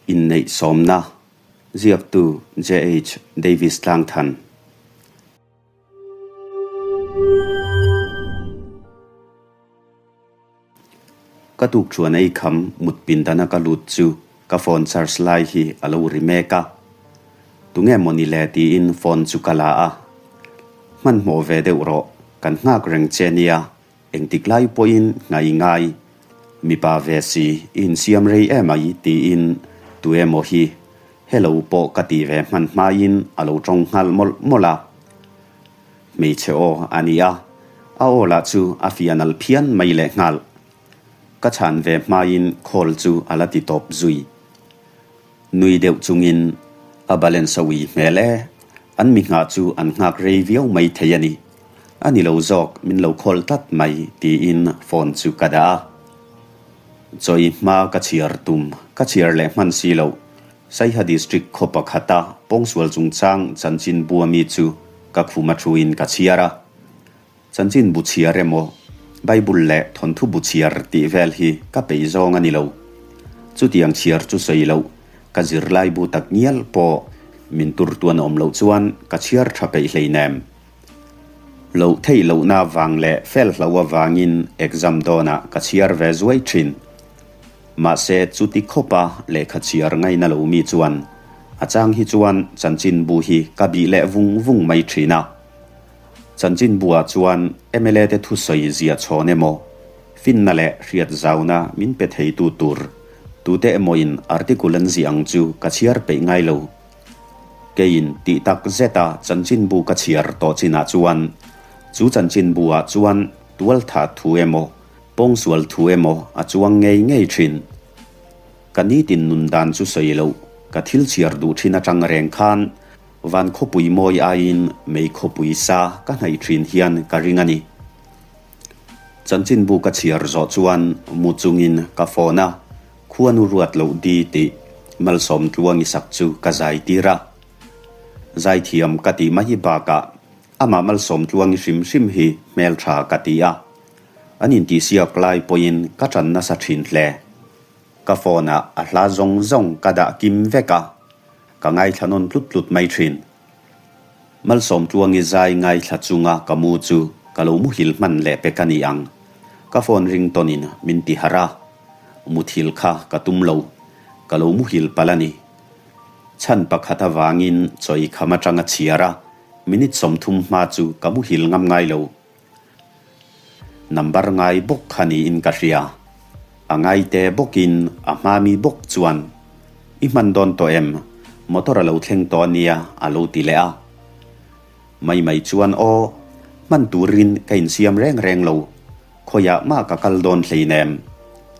Inneih sawmna, Ziaktu JH Davis Tlangthan. Ka tuk chuan ei kham mut pindana ka lut chu ka phone charge lai hi a lo ri mek a. Tunge mawni le tiin phone chu ka la a. Hmanhmawh ve deuh rawh, kan nghak reng che nia, Engtik lai pawhin ngai ngai, mipa ve si i insiam rei em ai tiin tu emaw hi hello pawh ka ti ve hman hmain a lo tawng nghal mawlh mawlh a. Hmeichhe aw a ni a, a aw lah chu a fiah nalh phian mai leh nghal. Ka chhan ve hmain call chu a la ti tawp zui. Nui deuh chungin a balance a ui hmel e, an mi nghah chu an nghak rei viau mai thei a ni. A ni lo zawk min lo khawl tlat mai tiin phone chu ka dah a. Chawi hma ka chhiar tum ka chhiar leh hman si loh. Saiha District khaw pakhata pawngsual chungchang chanchin bua mi chu ka khum a thuin ka chhiar a. Chanchin bu chhiar emaw, Bible leh thawnthu bu chhiar tih vel hi ka peih zawng a ni lo. Chutiang chhiar chu sawi loh, ka zirlai bu tak ngial pawh min tur tuan awm loh chuan ka chhiar tha peih hleinem. Loh theih lohna vang leh fel hlo avangin exam dawnah ka chhiar ve zuai thin. Mahse chuti khawpa lehkha chhiar ngaina lo mi chuan a chang hi chuan chanchin bu hi ka bih leh vung vung mai thin a. Chanchinbuah chuan mla te thusawi zia chhawn emaw, finna leh hriat zauna min pe theitu tur tute emawin article an ziah ang chu ka chhiar peih ngai lo. Keiin tih tak zeta chanchinbu ka chhiar tawh chinah chuan chu chanchinbuah chuan tualtha thu emaw, pawngsual thu emaw a chuang ngei ngei thin. Ka nitin nun dan chu sawi loh, ka thil chhiar duh thin atang reng khan Van khawpui mawi aiin mei khawpui sa ka hnaih thin hian ka ring a ni. Chanchinbu ka chhiar zawh chuan mu chungin ka phone a, khuanu ruat loh di tih Malsawm Tluangi sak chu ka zai tir a. Zaithiam ka tih mai bakah amah Malsawm Tluangi hrim hrim hi hmeltha ka ti a. An intihsiak lai pawhin ka tan nasa thin hle. Ka phone ah a hla zawng zawng ka dah kim vek a, ka ngaithla nawn tlut tlut mai thin. Malsawm Tluangi zai ngaithla chunga ka mu chu ka lo muhil hman leh pek a ni ang. Ka phone ring tawnin min ti harh a, muthil kha ka tum lo, ka lo muhil palh a ni. Chhan pakhat avangin chawi kham atang a chhiar a, minute 30 hma chu ka muhil ngam ngai lo. Number ngai bawk kha niin ka hria. A ngaite bawkin a hma mi bawk chuan, I hman dawn tawh em? Motor a lo thleng tawh a nia a lo ti leh a. Mai mai chuan aw, hman turin ka insiam reng reng lo. Khawiah mah ka kal dawn hleinem.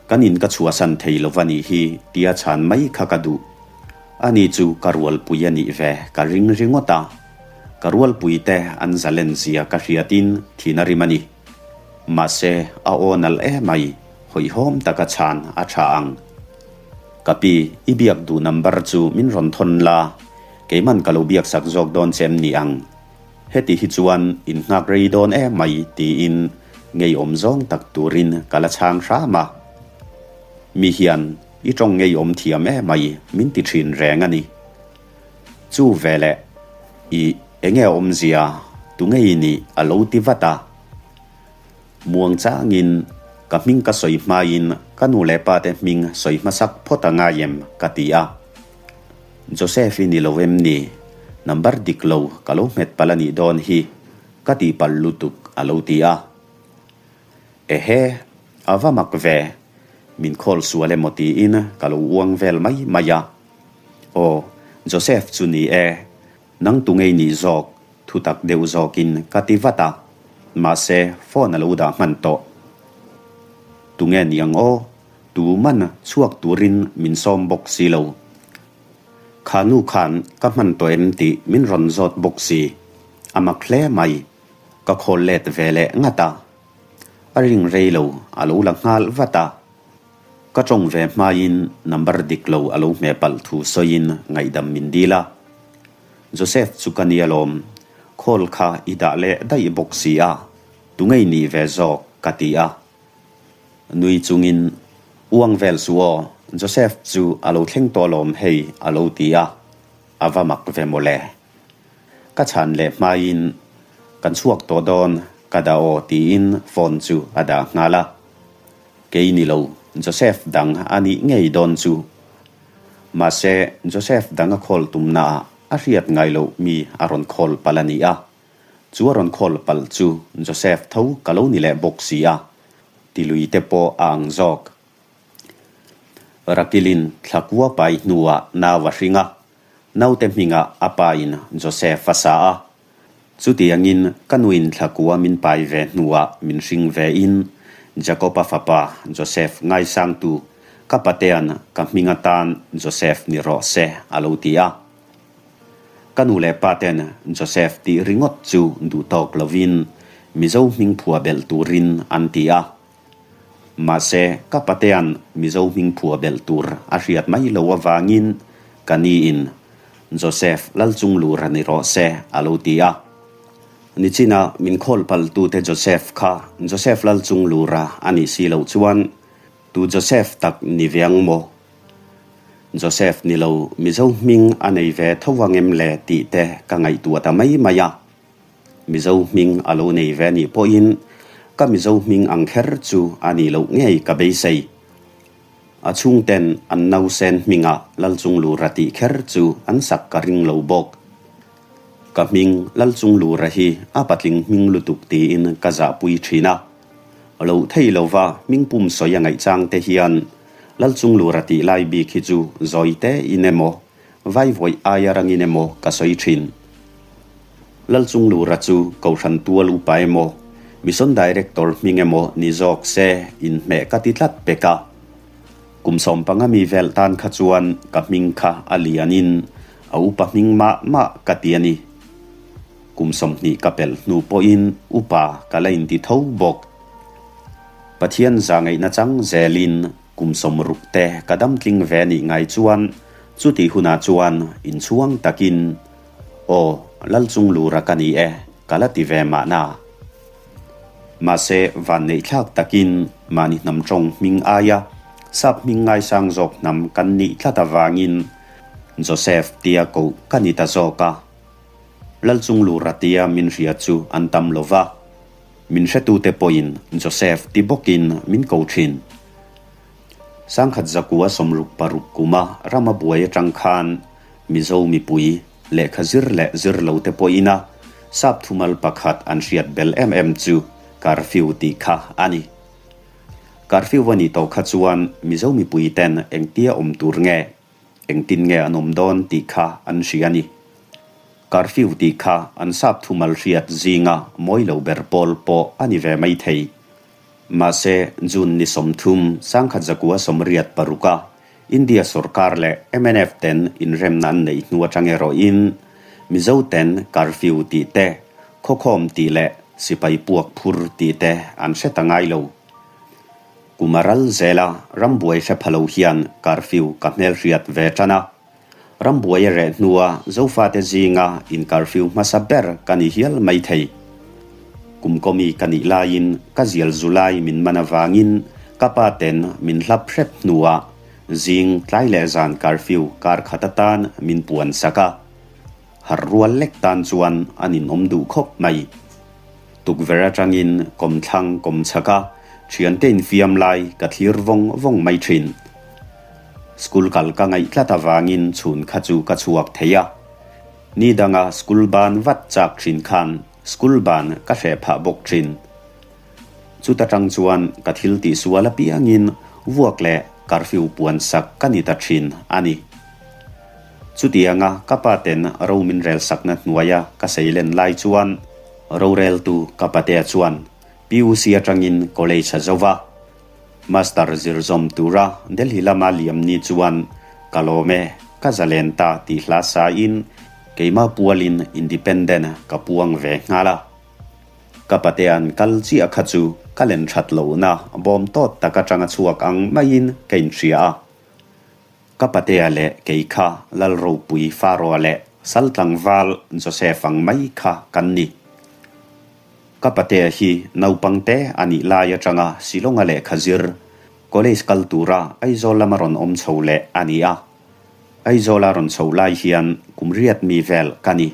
Kan in ka chhuahsan thei lo va nih hi tia chhan mai kha ka duh. Ani chu ka rualpui a nih ve ka ring ringawt a. Ka rualpuite an zalen zia ka hriatin thin a rim a ni. Mahse, a aw nalh emai, hawihhawm taka chhan a tha ang. Ka pi, i biak duh number chu min rawn thawn la, keiman ka lo biak sak zawk dawn che em ni ang? Heti hi chuan in nghak rei dawn emai tiin ngeiawm zawng tak turin ka la chhang hram a. Mi hian i tawng ngeiawm thiam emai min ti thin reng a ni. Chu veleh i enge awmzia tu ngei nih a lo ti vat a. Muang changin ka hming ka sawi hmain ka nu leh pa te hming sawi hmasak phawt a ngai em ka ti a. Joseph i ni lo em ni? Number dik lo ka lo hmet palh a nih dawn hi ka tih palh lutuk a lo ti a. Ehe, a va mak ve, min call sual emaw tiin ka lo uang vel mai mai a. Aw, Joseph chu ni e, nang tu ngei nih zawk, thu tak deuh zawkin ka ti vat a, mahse phone a lo dah hman tawh. Tu nge ni ang aw, tu man chhuak turin min sawm bawk si lo. Kha nu khan ka hman tawh em tih min rawn zawt bawk si, a mak hle mai, ka khawl let ve leh ngat a. A ring rei lo, a lo la nghal vat a. Ka tawng ve hmain number dik lo a lo hmeh palh thu sawiin ngaihdam min dil a. Joseph chu ka nia lawm, call kha i dah leh daih bawk si a, tu ngei nih ve zawk ka ti a. Nui chungin, Uang vel su aw, Joseph chu a lo thleng tawh alawm hei a lo ti a, a va mak ve mawle. Ka chhan leh hmaiin kan chhuak tawh dawn ka dah aw tiin phone chu a dah nghal a. Kei ni lo, Joseph dang a nih ngei dawn chu. Mahse Joseph dang a call tumnaah a hriat ngai loh mi a rawn call palh a ni a. Chu a rawn call palh chu Joseph tho ka lo ni leh bawk si a, tilui te pawh a ang zawk. Rakilin thla kua pai hnuah nau a hring a, naute hmingah a pain Joseph a sa a. Chutiangin ka nuin thla kua min pai ve hnuah min hring vein Jakob-a fapa Joseph ngaisangtu ka patean ka hming atan Joseph ni rawh se a lo ti a. Ka nu leh pa ten Joseph tih ringawt chu duh tawk lovin Mizo hming phua belh turin an ti a. Mahse, ka patea'n Mizo hming phua belh tur a hriat mai lo avangin ka niin Joseph Lalchunglura ni rawh se a lo ti a. Nichina min khawl paltute Joseph kha Joseph Lalchunglura a nih si loh chuan tu Joseph tak ni ve ang maw? Joseph ni lo Mizo hming a nei ve tho ang em le tih te ka ngaihtuah ta mai mai a. Mizo hming a lo nei ve anih pawhin ka Mizo hming ang kher chu a nih loh ngei ka beisei. A chhungten an nausen hmingah Lalchunglura tih kher chu an sak ka ring lo bawk. Ka hming Lalchunglura hi a patling hming lutuk tiin ka zahpui thin a. Lo thei lova hming pum sawi a ngaih chang te hian Lalchunglura tih lai bik hi chu zawi te in emaw Vaivawih aia rangin emaw ka sawi thin. Lalchunglura chu Kohhran tual upa emaw, Mission Director hming emaw ni zawk se inhmeh ka ti tlat pek a. Kum sawmpanga mi vel tan kha chuan ka hming kha a lianin a upa hming mah mah ka ti a ni. Kum 20 ka pelh hnu pawhin upa ka la inti tho bawk. Pathian zahngaihna chang zelin Kum 60 te ka dam tling ve nih ngai chuan chutih hunah chuan inchhuang takin, Aw, Lalchunglura ka ni e, ka la ti ve mahna. Mahse, vanneihthlak takin mahni hnam tawng hming aia sap hming ngaisang zawk hnam kan nih tlat avangin Joseph tia koh ka ni ta zawk a. Lalchunglura tia min hria chu an tam lo va. Min hretute pawhin Joseph ti bawkin min ko thin. Sangkhat zakua 66 kuma rama buai atang khan Mizo mipui, lehkha zir leh zir lo te pawhina sap thumal pakhat an hriat bel em em chu curfew tih kha a ni. Curfew a nih tawh kha chuan Mizo mipui ten engtia awm tur nge? Engtin nge an awm dawn tih kha an hria a ni. Curfew tih kha an sap thumal hriat zinga mawi lo ber pawl pawh a ni ve mai thei. Mahse, June ni 30, 1986 a India sorkar leh mnf ten inremna an neih hnu atang erawhin Mizo ten curfew tih te, khawkhawm tih leh sipai puak phur tih te an hre ta ngai lo. Kum a ral zel a, rambuai hre pha lo hian curfew ka hmelhriat ve tan a. Rambuai a reh hnua Zofate zinga in curfew hmasa ber ka ni hial mai thei. Kum kawmi ka nih laiin ka zial zu lai min man avangin ka pa ten min hlap hrep hnuah zing tlai leh zan curfew kar khat atan min puan sak a. Harh rual lek tan chuan an inawm duh khawp mai. Tukverh atangin kawmthlang kawm chhak a, thiante infiam lai ka thlir vawng vawng mai thin. School kal ka ngaih tlat avangin chhun kha chu ka chhuak thei a. Ni danga school ban vat chak thin khan school ban ka hreh phah bawk thin. Chuta tang chuan ka thil tihsual apiangin vuak leh curfew puan sak ka ni ta thin a ni. Chutianga ka pa ten ro min rel sakna hnuaia ka seilen lai chuan roreltu ka patea chuan PUC atangin college a zo va. Master zir zawm tura Delhi lama liam ni chuan ka lawm e, ka zalen ta tih hla sain keimah pualin independent ka puang ve nghal a. Ka patea'n kal chiah kha chu ka len that lohna bawm tawt tak atanga chhuak ang maiin ka inhria a. Ka patea leh kei kha Lalropui Faroa leh sal tlangval Joseph ang mai kha kan ni. Ka patea hi naupang te a nih lai atanga Shillong-a lehkha zir. College kal tura Aizawl lama rawn awm chho leh a ni a. Aizawla rawn chhoh lai hian kum riat mi vel ka ni.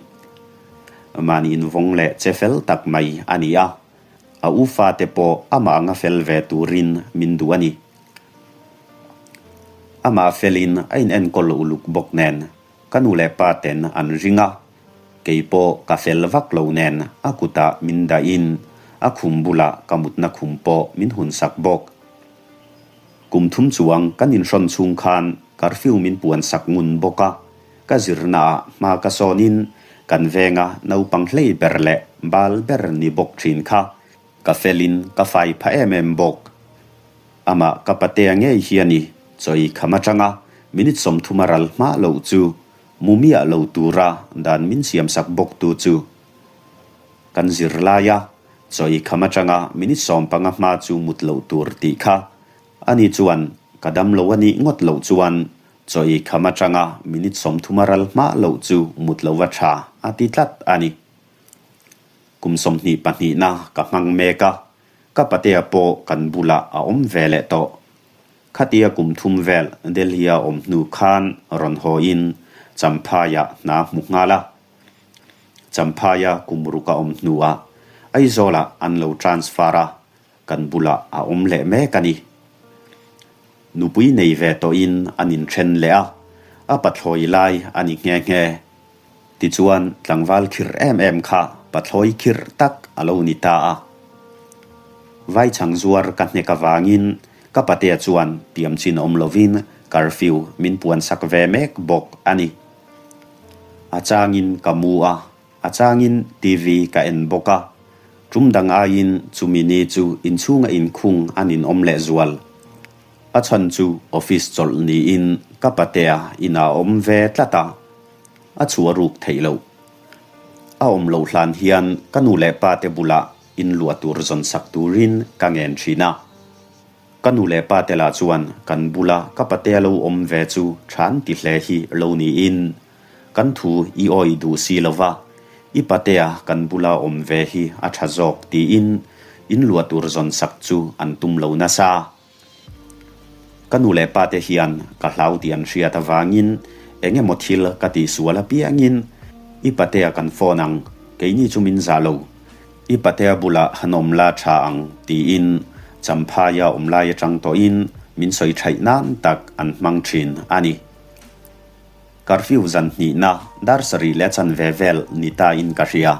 Mahni invawng leh che fel tak mai a ni a. A u fate pawh amah anga fel ve turin min duh a ni. Amah felin a inenkawl uluk bawk nen ka nu leh pa ten an ring a, kei pawh ka fel vak lo nen a kutah min dahin a khum bulah ka mutna khum pawh min hunsak bawk. Kum thum chuang kan inhrawn chhung khan curfew min puansak ngun bawk a, ka zirnaah hma ka sawnin kan venga naupang hlei ber leh bal ber ni bawk thin kha ka felin ka fai pha em em bawk. Amah ka patea ngei hi a ni, chawi kham atanga minute 30 a ral hma loh chu mu miah lo tura dan min siamsak bawktu chu kan zir lai a, chawi kham atanga minute 15 hma chu mut loh tur tih kha ani chuan ka dam lo a nih ngawt loh chuan chawi kham atanga minute 30 a ral hma loh chu mut lo va tha a ti tlat a ni. Kum 22 na ka hmang mek a, Ka patea pawh kan bulah a awm ve leh tawh. Khatia kum thum vel Delhi-a awm hnu khan rawn hawiin Champhaiah hna hmu nghal a. Champhaia kum ruk a awm hnuah Aizawlah an lo transfer a, kan bulah a awm leh mek a ni. Nupui nei ve tawhin an inthen leh a, a pathlawi lai a ni nghe nghe. Tichuan, tlangval khirh em em kha pathlawi khirh tak a lo ni ta a. Vaichang zuar ka hnek avangin ka patea chuan tiam chin awm lovin curfew min puansak ve mek bawk a ni. A changin ka mu a, a changin TV ka en bawk a. Tum dang aiin chumi ni chu inchhunga inkhung a ninawm lehzual. A chhan chu office chawlh niin ka patea inah a awm ve tlat a. A chhuah ruk theih loh. A awm loh hlan hian ka nu leh pa te bulah inluah tur zawn sak turin ka ngen thin a. Ka nu leh pa te lah chuan kan bula ka patea lo awm ve chu than ti hle hi lo niin kan thu i awi duh si lo va, i patea kan bula awm ve hi a tha zawk tiin inluah tur zawn sak chu an tum lo nasa. Ka nu leh pa te hian ka hlau tih an hriat avangin eng emaw thil ka tihsual apiangin i patea kan phone ang, keini chu min zah lo. I patea bulah han awm la tha ang tiin Champhaia awm lai atang tawhin min sawi thaih nan tak an hmang thin a ni. Curfew zan hnihna dar sarih leh chanve vel ni ta in ka hria.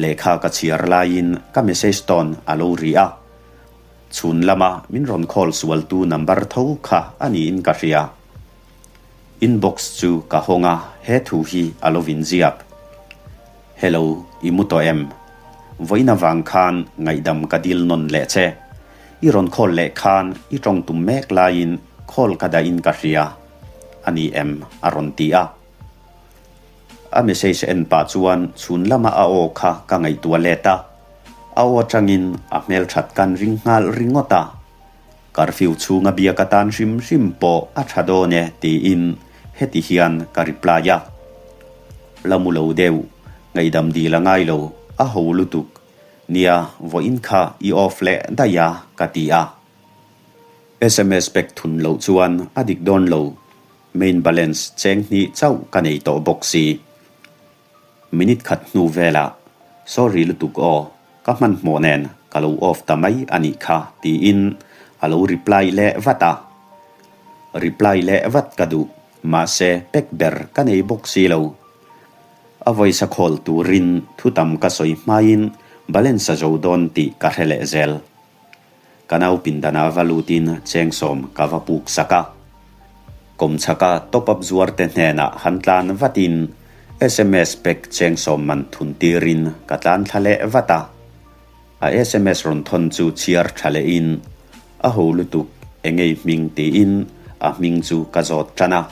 Lehkha ka chhiar laiin ka message tawn a lo ri a. Chhun lama min rawn call sualtu number tho kha a niin ka hria. Inbox chu ka hawng a, he thu hi a lo inziak. Hello, i mu tawh em? Vawiin avang khan ngaihdam ka dil nawn leh che. I rawn call leh khan i tawng tum mek laiin call ka dahin ka hria. A ni em? a rawn ti a. A message en pah chuan chhun lama a aw kha ka ngaihtuah let a, a aw atangin a hmelthat kan ring nghal ringawt a. Curfew chhunga biak atan hrim hrim pawh a tha dawn e tiin heti hian ka reply a. La mu lo deuh, ngaihdam dil a ngai lo, a ho lutuk. Nia, vawiin kha i off leh daih a ka ti a. Sms pek thun loh chuan a dik dawn lo. Main balance cheng hnih chauh ka nei tawh bawk si. Minute khat hnu velah, Sorry lutuk aw, ka hmanhmawh nen ka lo off ta mai a nih kha tiin a lo reply leh vat a. Reply leh vat ka duh, mahse pack ber ka nei bawk si lo. A voice a call turin thu tam ka sawi hmain balance a zo dawn tih ka hre leh zel. Ka nau pindanah va lutin chengsawm ka va puk sak a. Kawmchhaka top up zuar te hnenah han tlan vatin sms pack chengsawm man thun tirin ka tlan thla leh vat a. A sms rawn thawn chu chhiar tha lehin a ho lutuk engei hming tiin a hming chu ka zawt tan a.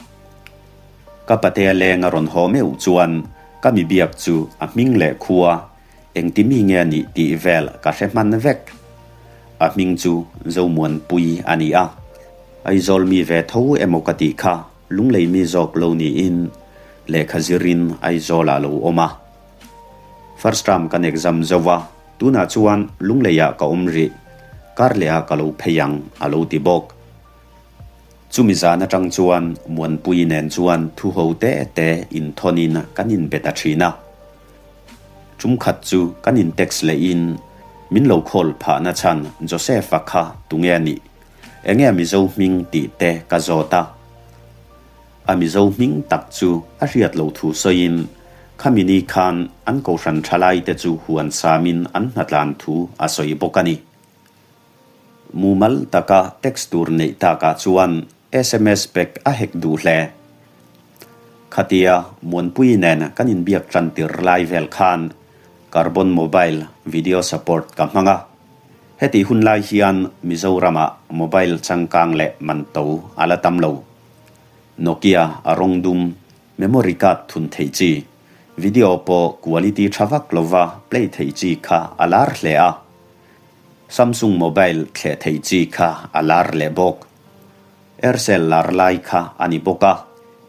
Ka patea leng a rawn haw meuh chuan ka mi biak chu a hming leh khua Engti mi nge a nih tih vel ka hre hman vek. A hming chu Zomuanpui a ni a. Aizawl mi ve tho emaw ka tih kha Lunglei mi zawk lo niin lehkha zirin Aizawlah lo awm a. First term kan exam zo a, tunah chuan Lungleiah ka awm rih. Kar leh ah ka lo phei ang, a lo ti bawk. Chumi zan atang chuan Muanpui nen chuan thu ho te te inthawnin kan inbe ta thin a. Tum khat chu kan in text leh in min lo call phah na chhan Joseph-a kha tunge a nih? Enge a Mizo hming tih te ka zawt a. A Mizo hming tak chu a hriat lo thu sawiin khami ni khan an kohhran thalai te chu huan samin an hnatlan thu a sawi bawk a ni. Mumal taka text tur neih takah chuan sms pek a hek duh hle. Khatia Muanpui nen kan inbiak tan tir lai vel khan Carbon Mobile video support ka hmang a. Hetih hun lai hian Mizoramah mobile changkang leh man to a la tam lo. Nokia a rawng dum, memory card thun theih chi, video pawh quality tha vak lova play theih chi kha a lar hle a. Samsung mobile thleh theih chi kha a lar leh bawk. Aircel lar lai kha a ni bawk a,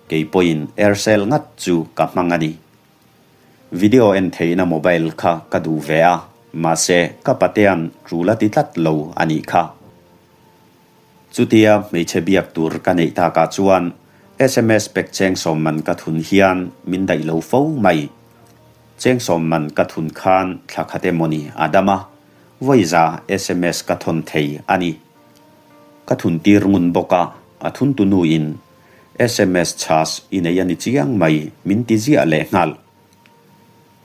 kei pawhin Aircel ngat chu ka hmang a ni. Video en theihna mobile kha ka duh ve a, mahse ka patea'n tul a ti tlat lo a nih kha. Chutia hmeichhe biak tur ka neih takah chuan sms pek chengsawm man ka thun hian min daih lo fo mai. Chengsawm man ka thun khan thla khat emawni a dam a, vawiza sms ka thawn thei a ni. Ka thun tir ngun bawk a, a thuntu nuin sms chhas i nei a ni chiang mai min ti ziah leh nghal.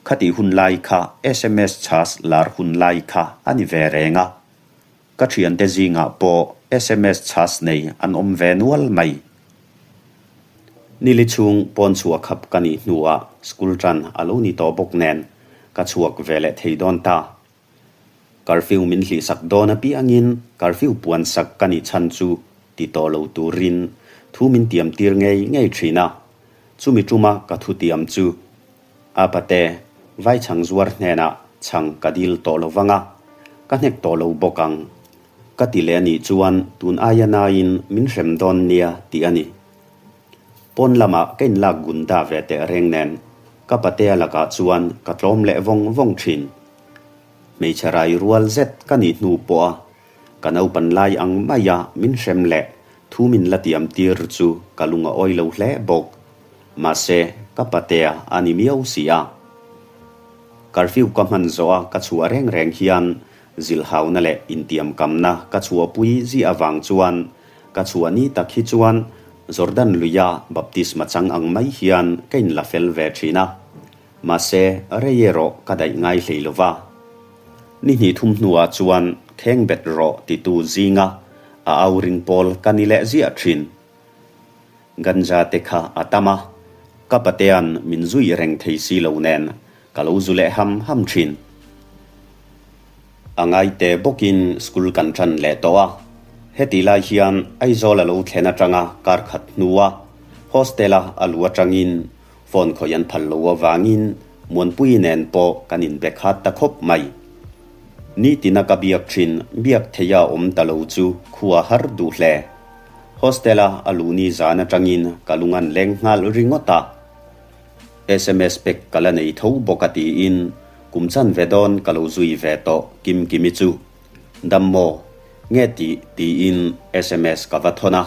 Khatih hun lai kha sms chhas lar hun lai kha a ni ve reng a. Ka thiante zingah pawh sms chhas nei an awm ve nual mai. Nili chhung pawn chhuah khap ka nih hnuah school tan a lo ni tawh bawk nen ka chhuak ve leh thei dawn ta. Curfew min hlihsak dawn apiangin curfew puan sak ka nih chhan chu ti tawh lo turin thu min tiam tir ngei ngei thin a, chumi tuma ka thu tiam chu a pate vai chhang zuar hnenah chhang ka dil tawh lo vang a, ka hnek tawh lo bawk ang. Ka ti leh a nih chuan tun aia naiin min hrem dawn nia tih a ni. Pawn lamah ka inlak gunda ve teh reng nen ka patea lakah chuan ka tlawm leh vawng vawng thin. Hmeichhe rai rual zet ka nih hnu pawha ka naupan lai ang maia min hrem leh thu min la tiam tir chu ka lung a awi lo hle bawk. Mahse, ka patea a ni miau si a. Curfew ka hman zawha ka chhuah reng reng hian zilhauna leh intiamkamna ka chhuahpui ziah avang chuan ka chhuah ni tak hi chuan Jordan luia baptisma chang ang mai hian ka inla fel ve thin a. Mahse, rei erawh ka daih ngai hlei lo va. Ni hnih thum hnuah chuan kheng bet rawh titu zinga a au ring pawl ka ni leh ziah thin. Ganja te kha a tam a, ka patea'n min zui reng thei si lo nen ka lo zu leh ham ham thin. A ngaite bawkin school kan tan leh tawh a, heti lai hian Aizawl a lo thlen atanga kar khat hnua hostel-a a lu atangin Phone khawih an phal lo avangin Muanpui nen pawh kan inbe khat ta khawp mai. Nitina ka biak thin biak theia awm ta lo chu khua har duh hle. Hostel-a a luh ni zan atangin ka lung an leng nghal ringawt a. Sms pek ka la nei tho bawk a tiin kum chanve dawn ka lo zui ve tawh Kimkimi chu. Dam maw? Nge tih tiin sms ka va thawn a.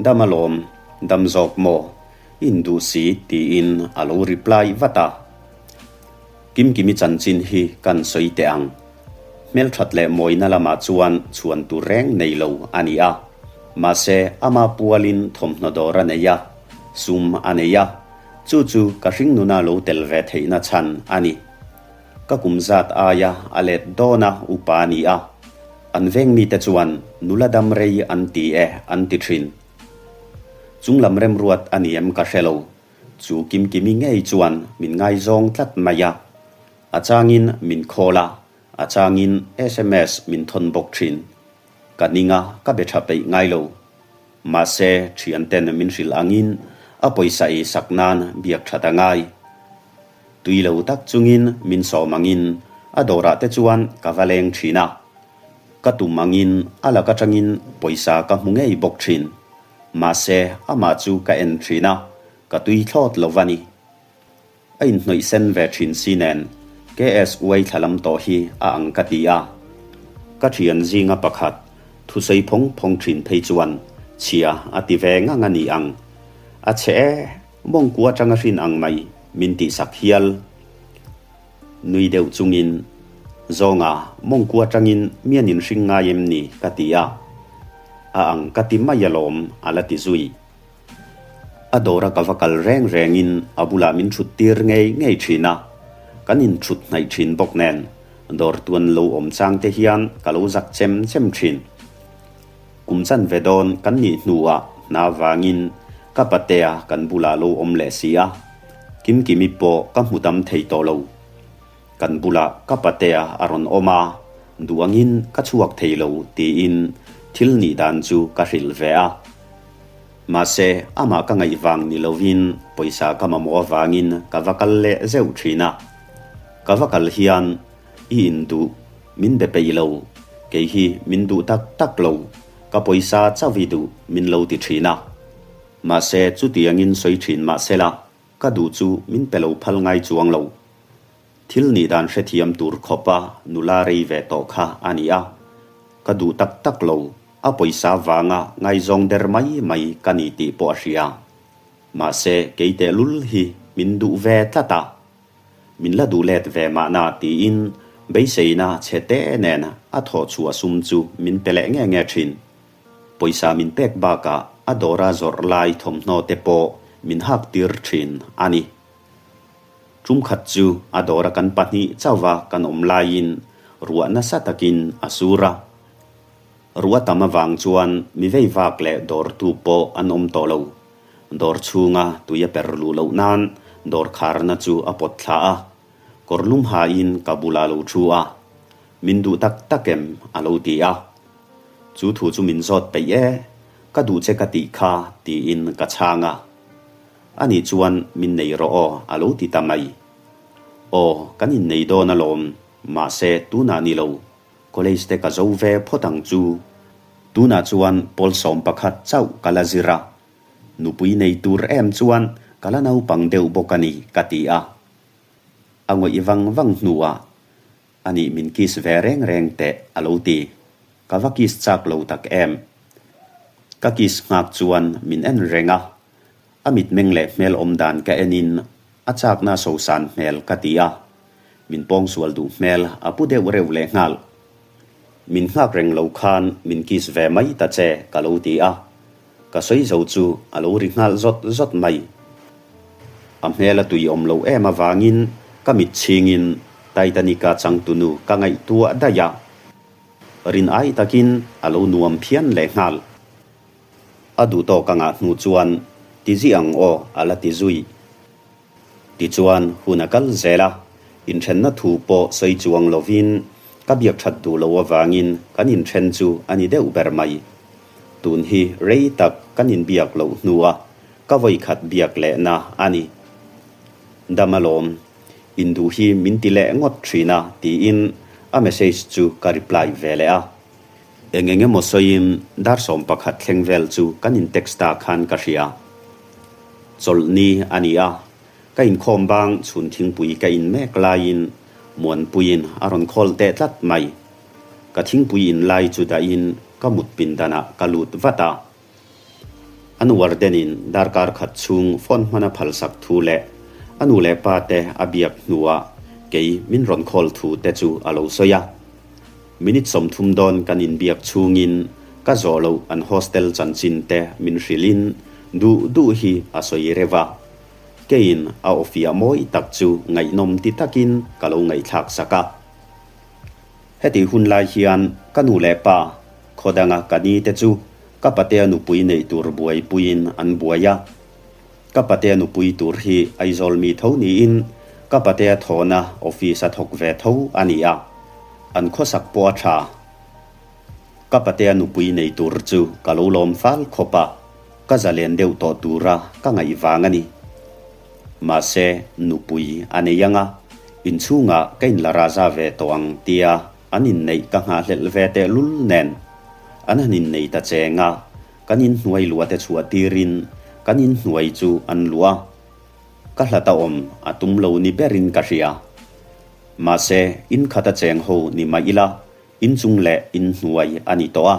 Dam alawm, dam zawk maw? In duh si tiin a lo reply vat a. Kimkimi chanchin hi kan sawi teh ang. Hmelthat leh mawina lamah chuan chhuan tur reng nei lo a ni a. Mahse ama pualin thawmhnaw dawr a nei a, sum a nei a, chu chu ka hringnuna lo tel ve theihna chhan a ni. Ka kum zat aia a let dawn a upa a ni a, an veng mite chuan nula dam rei an ti e an ti thin. Chunglam remruat a ni em ka hre lo, chu Kimkimi ngei chuan min ngaizawng tlat mai a. A changin min call a, a changin sms min thawn bawk thin. Ka ning a, ka be tha peih ngai lo. Mahse, thianten min hrilh angin a pawisa ei sak nan biak that a ngai. Tui lo tak chungin min sawm angin a dawrah te chuan ka va leng thin a. Ka tum angin a lak atangin pawisa ka hmu ngei bawk thin. Mahse, amah chu ka en thin a, ka tui thlawt lo va ni. A inhnawih sen ve thin si nen KS uai thla lam tawh hi a ang ka ti a. Ka thian zinga pakhat thusawi phawng phawng thin phei chuan chhia a ti ve ngang a ni ang. A chhe e, mawngkua atanga hrin ang mai min tihsak hial. Nui deuh chungin, Zawnga, mawngkua atangin mi an inhring ngai em ni? ka ti a. A ang ka ti mai alawm, a la ti zui. A dawra ka va kal reng rengin a bulah min thut tir ngei ngei thin a, kan inthut hnaih thin bawk nen dawr tuan lo awm chang te hian ka lo zak chem chem thin. Kum chanve dawn kan nih hnuah hna vangin ka patea kan bulah lo awm leh si a, Kimkimi pawh ka hmu tam thei tawh lo. Kan bulah ka patea a rawn awm a, duh angin ka chhuak thei lo tiin thil nih dan chu ka hrilh ve a. Mahse, amah ka ngaih vang ni lovin pawisa ka mamawh avangin ka va kal leh zeuh thin a. Ka va kal hian i induh, min be peih lo, kei hi min duh tak tak lo, ka pawisa chauh i duh min lo ti thin a. Mahse, chutiangin sawi thin mahsela, ka duh chu min pe lo phal ngai chuang lo. Thil nih dan hrethiam tur khawpa nula rei ve tawh kha a ni a, ka duh tak tak lo. A pawisa vanga ngaizawng der mai mai ka ni tih pawh a hria. Mahse, kei tehlul hi min duh ve tlat a. Min la duh let ve mahna tiin beiseina chhe te nen a thawh chhuah sum chu min pe leh nge nge thin. Pawisa min pek bakah a dawra zawrh lai thawmhnaw te pawh min hak tir thin a ni. Tum khat chu a dawra kan pahnih chauva kan awm laiin ruah nasa takin a sur a. Ruah tam avang chuan mi vei vak leh dawrtu pawh an awm tawh lo. Dawr chhunga tui a per luh loh nan dawr kharna chu a pawt thla a, kawr lum hain ka bulah a lo thu a, Min duh tak tak em? a lo ti a. Chu thu chu min zawt peih e, ka duh che ka tih kha tiin ka chhang a. Ani chuan min nei rawh aw a lo ti ta mai. Aw, kan innei dawn alawm, mahse tunah ni lo. College te ka zo ve phawt ang chu. Tunah chuan pawl 11 chauh ka la zir a, nupui nei tur em chuan ka la naupang deuh bawk a ni ka ti a. A ngawih vang vang hnuah anih min kiss ve reng reng teh a lo ti. Ka va kiss chak lo tak em. Ka kiss nghak chuan min en reng a, a mitmeng leh hmel awm dan ka enin A chakna sosan hmel ka ti a, min pawngsual duh hmel a pu deuh reuh leh nghal. Min nghak reng lo khan min kiss ve mai ta che ka lo ti a, ka sawi zo chu a lo ri nghal zawt zawt mai. A hmel a tui awm loh em avangin ka mit chhingin Titanic-a changtunu ka ngaihtuah daih a, rin ai takin a lo nuam phian leh nghal. A duh tawk a ngah hnu chuan ti zi ang aw a la ti zui. Tichuan hun a kal zel a, inthenna thu pawh sawi chuang lovin ka biak that duh lo avangin kan inthen chu a ni deuh ber mai. Tun hi rei tak kan inbiak loh hnua ka vawikhat biak lehna a ni. Dam alawm, induh hi min ti leh ngawt thin a tiin a message chu ka reply ve leh a. Eng eng emaw sawiin dar 11 thleng vel chu kan in text ta khan ka hria. Chawlhni a ni a, ka inkhawm bang chhun thingpui ka in mek laiin Muanpuiin a rawn khawl teh tlat mai. Ka thingpui in lai chu dahin ka mut pindanah ka lut vat a. An warden-in darkar khat chhung phone hman a phalsak thu leh a nu leh pa te a biak hnuah kei min rawn call thu te chu a lo sawi a. Minute 30 dawn kan inbiak chhungin ka zawh loh an hostel chanchin te min hrilhin duh duh hi a sawi reuh a. Keiin a awfiah mawi tak chu ngaihnawm ti takin ka lo ngaihthlak sak a. Heti hun lai hian ka nu leh pa khaw danga ka ni te chu ka patea nupui neih tur buaipuiin an buai a. Ka patea nupui tur hi Aizawl mi tho niin ka patea thawhna office a thawk ve tho a ni a, an khawsak pawh a tha. Ka patea nupui nei tur chu ka lo lawm fal khawp a, ka zalen deuh tawh tura ka ngaih vang a ni. Mahse, nupui a nei ang a, inchhungah ka inla raza ve tawh ang tia an inneih ka nghahhlelh ve tehlul nen an han innei ta cheng a, kan inhnuai luah te chhuah tirin kan inhnuai chu an luah a, ka hlat a awm a tum lo ni berin ka hria. Mahse, in khat a cheng ho ni mah ila. Inchung leh inhnuai a ni tawh a,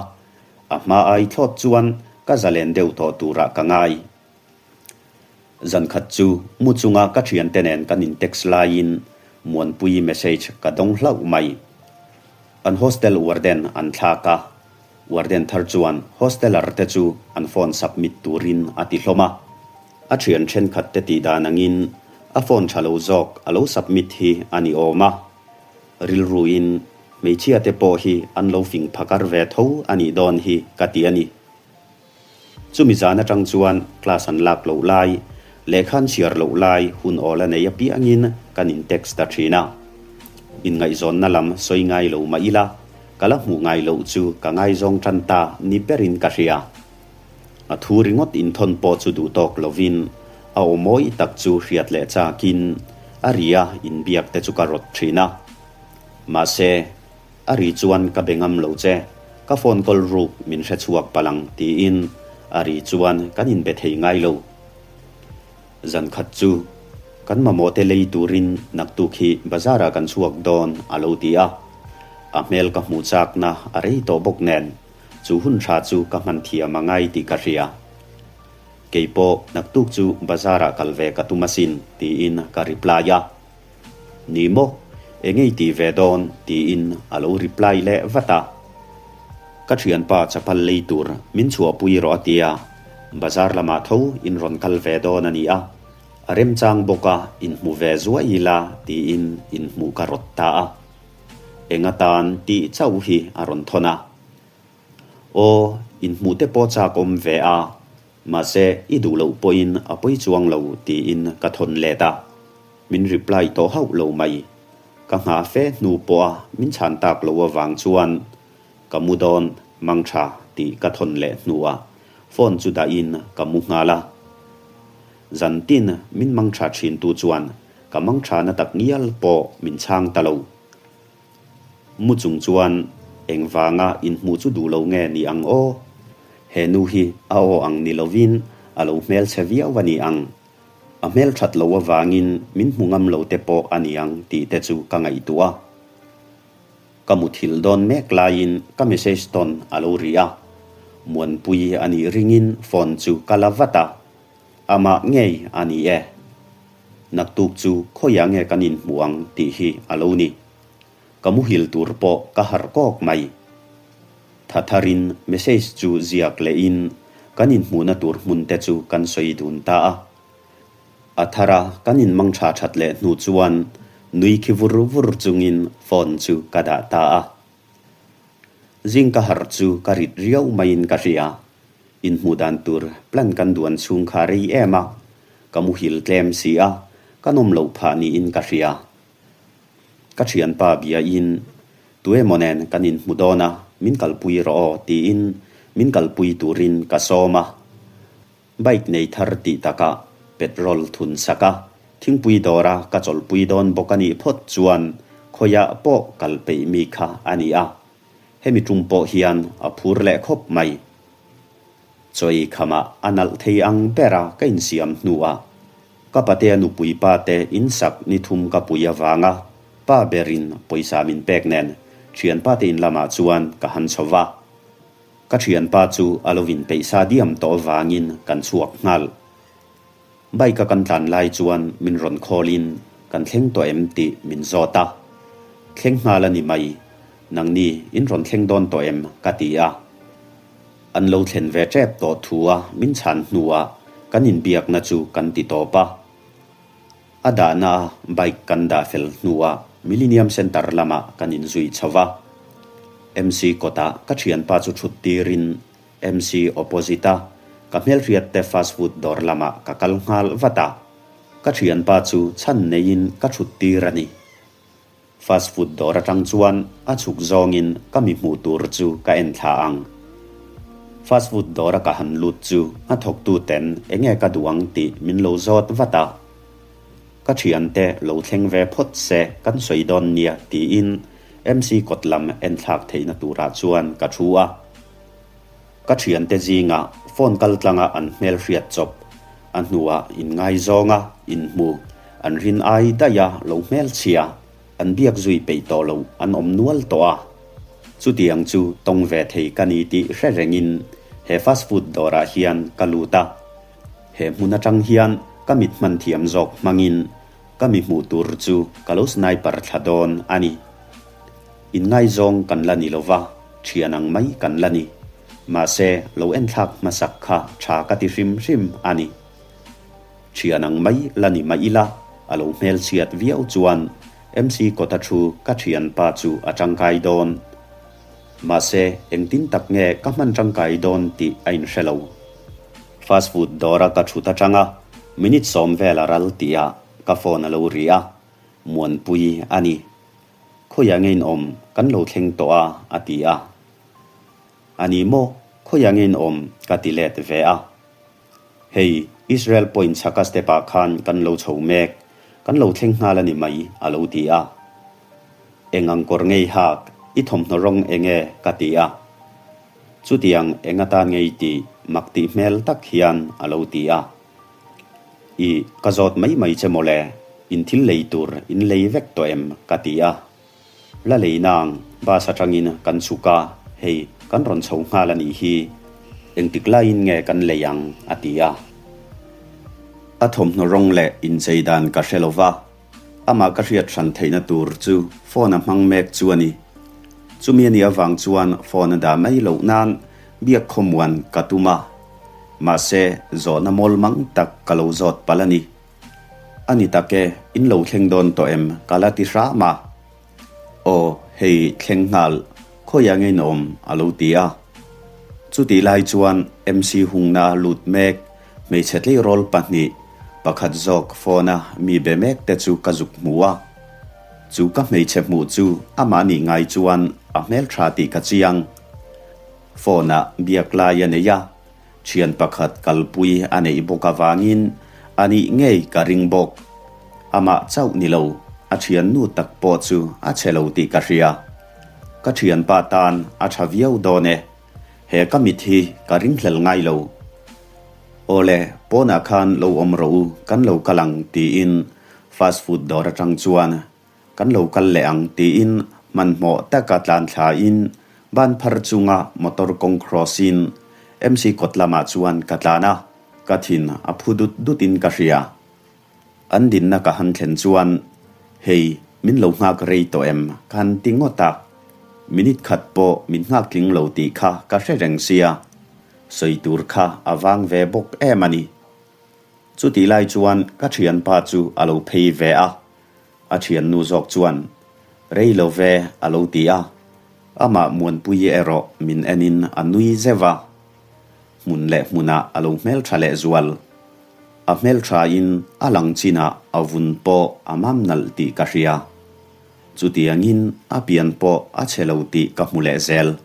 a hma ai thlawt chuan ka zalen deuh tawh turah ka ngai. Zan khat chu mu chunga ka thiante nen kan in text laiin Muanpui message ka dawng hlauh mai. An hostel warden an thlak a, warden thar chuan hosteler te chu an phone submit turin a ti hlawm a. A thian thenkhat te tih dan angin a phone tha lo zawk a lo submit hi a ni awm a. Rilruin hmeichhia te pawh hi an lo fing phakar ve tho a nih dawn hi ka ti a ni. Chumi zan atang chuan class an lak loh lai, lehkha an chhiar loh lai hun awl a nei apiangin kan in text ta thin a. Inngaihzawnna lam sawi ngai lo mah ila, ka la hmuh ngai loh chu ka ngaizawng tan ta ni berin ka hria. A thu ringawt inthawn pawh chu duh tawk lovin a aw mawi tak chu hriat leh chakin a ria inbiak te chu ka rawt thin a. Mahse. A ri chuan ka be ngam lo che, ka phone call ruk min hre chhuak palh ang tiin a ri chuan kan inbe thei ngai lo. Zan khat chu kan mamawh te lei turin naktuk hi bazar ah kan chhuak dawn a lo ti a, a hmel ka hmuh chakna a rei tawh bawk nen chu hun tha chu ka hman thiam a ngai tih ka hria. Keipawh naktuk chu bazar ah kal ve ka tum asin tiin ka reply a. Ni maw? Eng ei ti ve dawn? tiin a lo reply leh vat a. Ka thianpa chapal lei tur min chhuahpui rawh a ti a, bazar lamah tho in rawn kal ve dawn a ni a, a remchang bawk a inhmu ve zuai ila tiin inhmuh ka rawt ta a. Eng atan tih chauh hi a rawn thawn a. Aw, inhmuh te pawh chak awm ve a, mahse i duh loh pawhin a pawi chuang lo tiin ka thawn let a. Min reply tawh hauh lo mai. Ka nghah fe hnu pawha min chhan tak lo avang chuan ka mu dawn mang tha tih ka thawn leh hnuah phone chu dahin ka mu nghal a. Zan tin min mang tha thin tu chuan ka mang tha na tak ngial pawh min chhang ta lo. Mu chung chuan engvanga inhmuh chu duh lo nge ni ang aw? He nu hi a aw ang ni lovin a lo hmelchhe viau a ni ang. A hmelthat lo avangin min hmu ngam lo te pawh a niang tih te chu ka ngaihtuah a. Ka muthilh dawn mek laiin ka message tawn a lo ri a. Muanpui a nih ringin phone chu ka la vat a. Amah ngei a ni e. Naktuk chu khawiah nge kan inhmuh ang tih hi a lo ni. Ka muhil tur pawh ka harh kawk mai. Tha tharin message chu ziak lehin kan inhmuhna tur hmun te chu kan sawi dun ta a. A thara kan inmang tha that leh hnu chuan nui khi vur vur chungin phone chu ka dah ta a. Zing ka harh chu ka rit riau maiin ka hria. Inhmuh dan tur plan kan duan chhung kha rei em a, ka muhil tlem si a, ka nawm loh phah niin ka hria. Ka thianpa biain, Tuemaw nen kan inhmu dawn a, min kalpui rawh aw tiin min kalpui turin ka sawm a. Bike nei thar tih takah petrol thun sak a, thingpui dawra ka chawlhpui dawn bawk a nih phawt chuan khawiah pawh kal peih mi kha a ni a. Hemi tum pawh hian a phur leh khawp mai. Chawi khamah a nalh thei ang bera ka insiam hnuah Ka patea nupui pa te in sak ni thum ka pui avanga pa berin pawisa min pek nen thianpa te in lamah chuan ka han chho va. Ka thianpa chu a lo in peih sa diam tawh avangin kan chhuak nghal. Bike a kan tlan lai chuan min rawn call in kan thleng tawh em tih min zawt a. Thleng nghal a ni mai, nangni in rawn thleng dawn tawh em ka ti a. An lo thlen ve tep tawh thu a min chhan hnuah kan inbiakna chu kan ti tawp a. A dahna a bike kan dah fel hnuah Millennium Centre lamah kan inzui chho va. MC kawtah ka thianpa chu thut tirin MC opposite a ka hmelhriat te fast food dawr lamah ka kal nghal vat a. Ka thianpa chu chhan neiin ka thut tir a ni. Fast food dawr atang chuan a chhuk zawngin ka mi hmuh tur chu ka en thla ang. Fast food dawr a ka han lut chu a thawktu ten enge ka duh ang tih min lo zawt vat a. Ka thiante lo thleng ve phawt se kan sawi dawn nia tiin MC kawt lam en thlak theihna turah chuan ka thu a. Ka thiante zingah phone kal tlanga an hmel hriat chawp, a hnuah inngaizawng a, inhmu, an rin ai daih a lo hmelchhia, an biak zui peih tawh lo an awm nual tawh a. Chutiang chu tawng ve thei ka ni tih hre rengin he fast food dawrah hian ka lut a. He hmun atang hian ka mit hman thiam zawk hmangin ka mi hmuh tur chu ka lo sniper thla dawn a ni. Inngaizawng kan la ni lova, thian ang mai kan la ni. Mahse, lo enthlak hmasak kha tha ka ti hrim hrim a ni. Thian ang mai la ni mah ila, a lo hmelchhiat viau chuan MC kawta thu ka thianpa chu a tangkai dawn. Mahse, engtin tak nge ka hman tangkai dawn tih a inhre lo. Fast food dawra ka thut atanga minute sawm vel a ral tihah ka phone a lo ri a, Muanpui a ni. Khawiah nge in awm? Kan lo thleng tawh a, a ti a. A ni maw? Khawiah nge in awm? Ka ti let ve a. Hei, Israel point chhaka step ah khan kan lo chho mek, kan lo thleng nghal a ni mai, a lo ti a. Eng ang kawr ngei hak, i thawmhnaw rawng eng e? ka ti a. Chutiang eng atan ngei tih mak tih hmel tak hian a lo ti a. I, ka zawt mai mai che mawle, in thil lei tur in lei vek tawh em? ka ti a. La lei nang, bus atangin kan chhuk a, hei, kan rawn chho nghal a nih hi. Engtik laiin nge kan lei ang? a ti a. A thawmhnaw rawng leh inchei dan ka hre lo va, amah ka hriat hran theihna tur chu phone a hmang mek chu a ni. Chumi a nih avang chuan phone a dah mai loh nan biak khawmuan ka tum a, mahse zawhna mawl mang tak ka lo zawt palh a ni. A ni tak e, in lo thleng dawn tawh em? Ka la ti hram a. Aw, hei thleng nghal, khawiah nge in awm? A lo ti a. Chutih lai chuan MC hungna lut mek, hmeichhe tleirawl pahnih, pakhat zawk phone-a mi be mek te chu ka zuk hmu a. Chu ka hmeichhe hmuh chu amah nih ngai chuan a hmeltha tih ka chiang. Phone-ah biak lai a nei a. Thian pakhat kalpui a neih bawk avangin a nih ngei ka ring bawk. Amah chauh ni lo, a thiannu tak pawh chu a chhe lo tih ka hria. Ka thianpa tan a tha viau dawn e. He ka mit hi ka ringhlel ngai lo. Awle, pawnah khan lo awm rawh u, kan lo kal ang tiin fast food dawr atang chuan Kan lo kal leh ang tiin hmanhmawh taka tlan thlain ban phar chunga motor kawng cross in MC kawt lamah chuan ka tlan a, ka thin a phu dut dut in ka hria. An dinna ka han thlen chuan Hei, min lo nghak rei tawh em? ka han ti ngawt a. Minute khat pawh min nghak tling lo tih kha ka hre reng sia. Sawi tur kha a vang ve bawk em a ni. Chutih lai chuan ka thianpa chu a lo phei ve a. A thiannu zawk chuan, Rei lo ve, a lo ti a. Amah Muanpuii erawh min enin a nui zeuh a. Hmun leh hmunah a lo hmeltha leh zual. A hmelthain a lang chinah a vun pawh a mam nalh tih ka hria. Chutiangin a pian pawh a chhe lo tih ka hmu leh zel.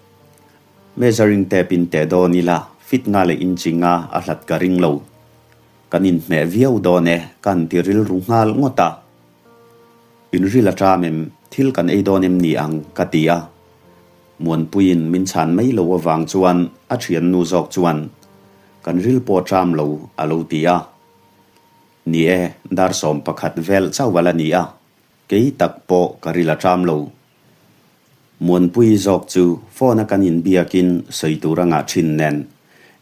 Measuring tape in teh dawn ila fit nga leh inchi nga a hlat ka ring lo. Kan inhmeh viau dawn e, kan ti rilru nghal ngawt a. Inril a ṭam em, thil kan ei dawn em ni ang, ka ti a. Muanpuiin min chhan mai lo avang chuan a ṭhiannu zawk chuan, Kan ril pawh ṭam lo, a lo ti a. Ni e, dar 11 vel chauh a la ni a, kei tak pawh ka ril a ṭam lo. Muanpui zawk chu phone a kan inbiakin sawi tur a ngah thin nen,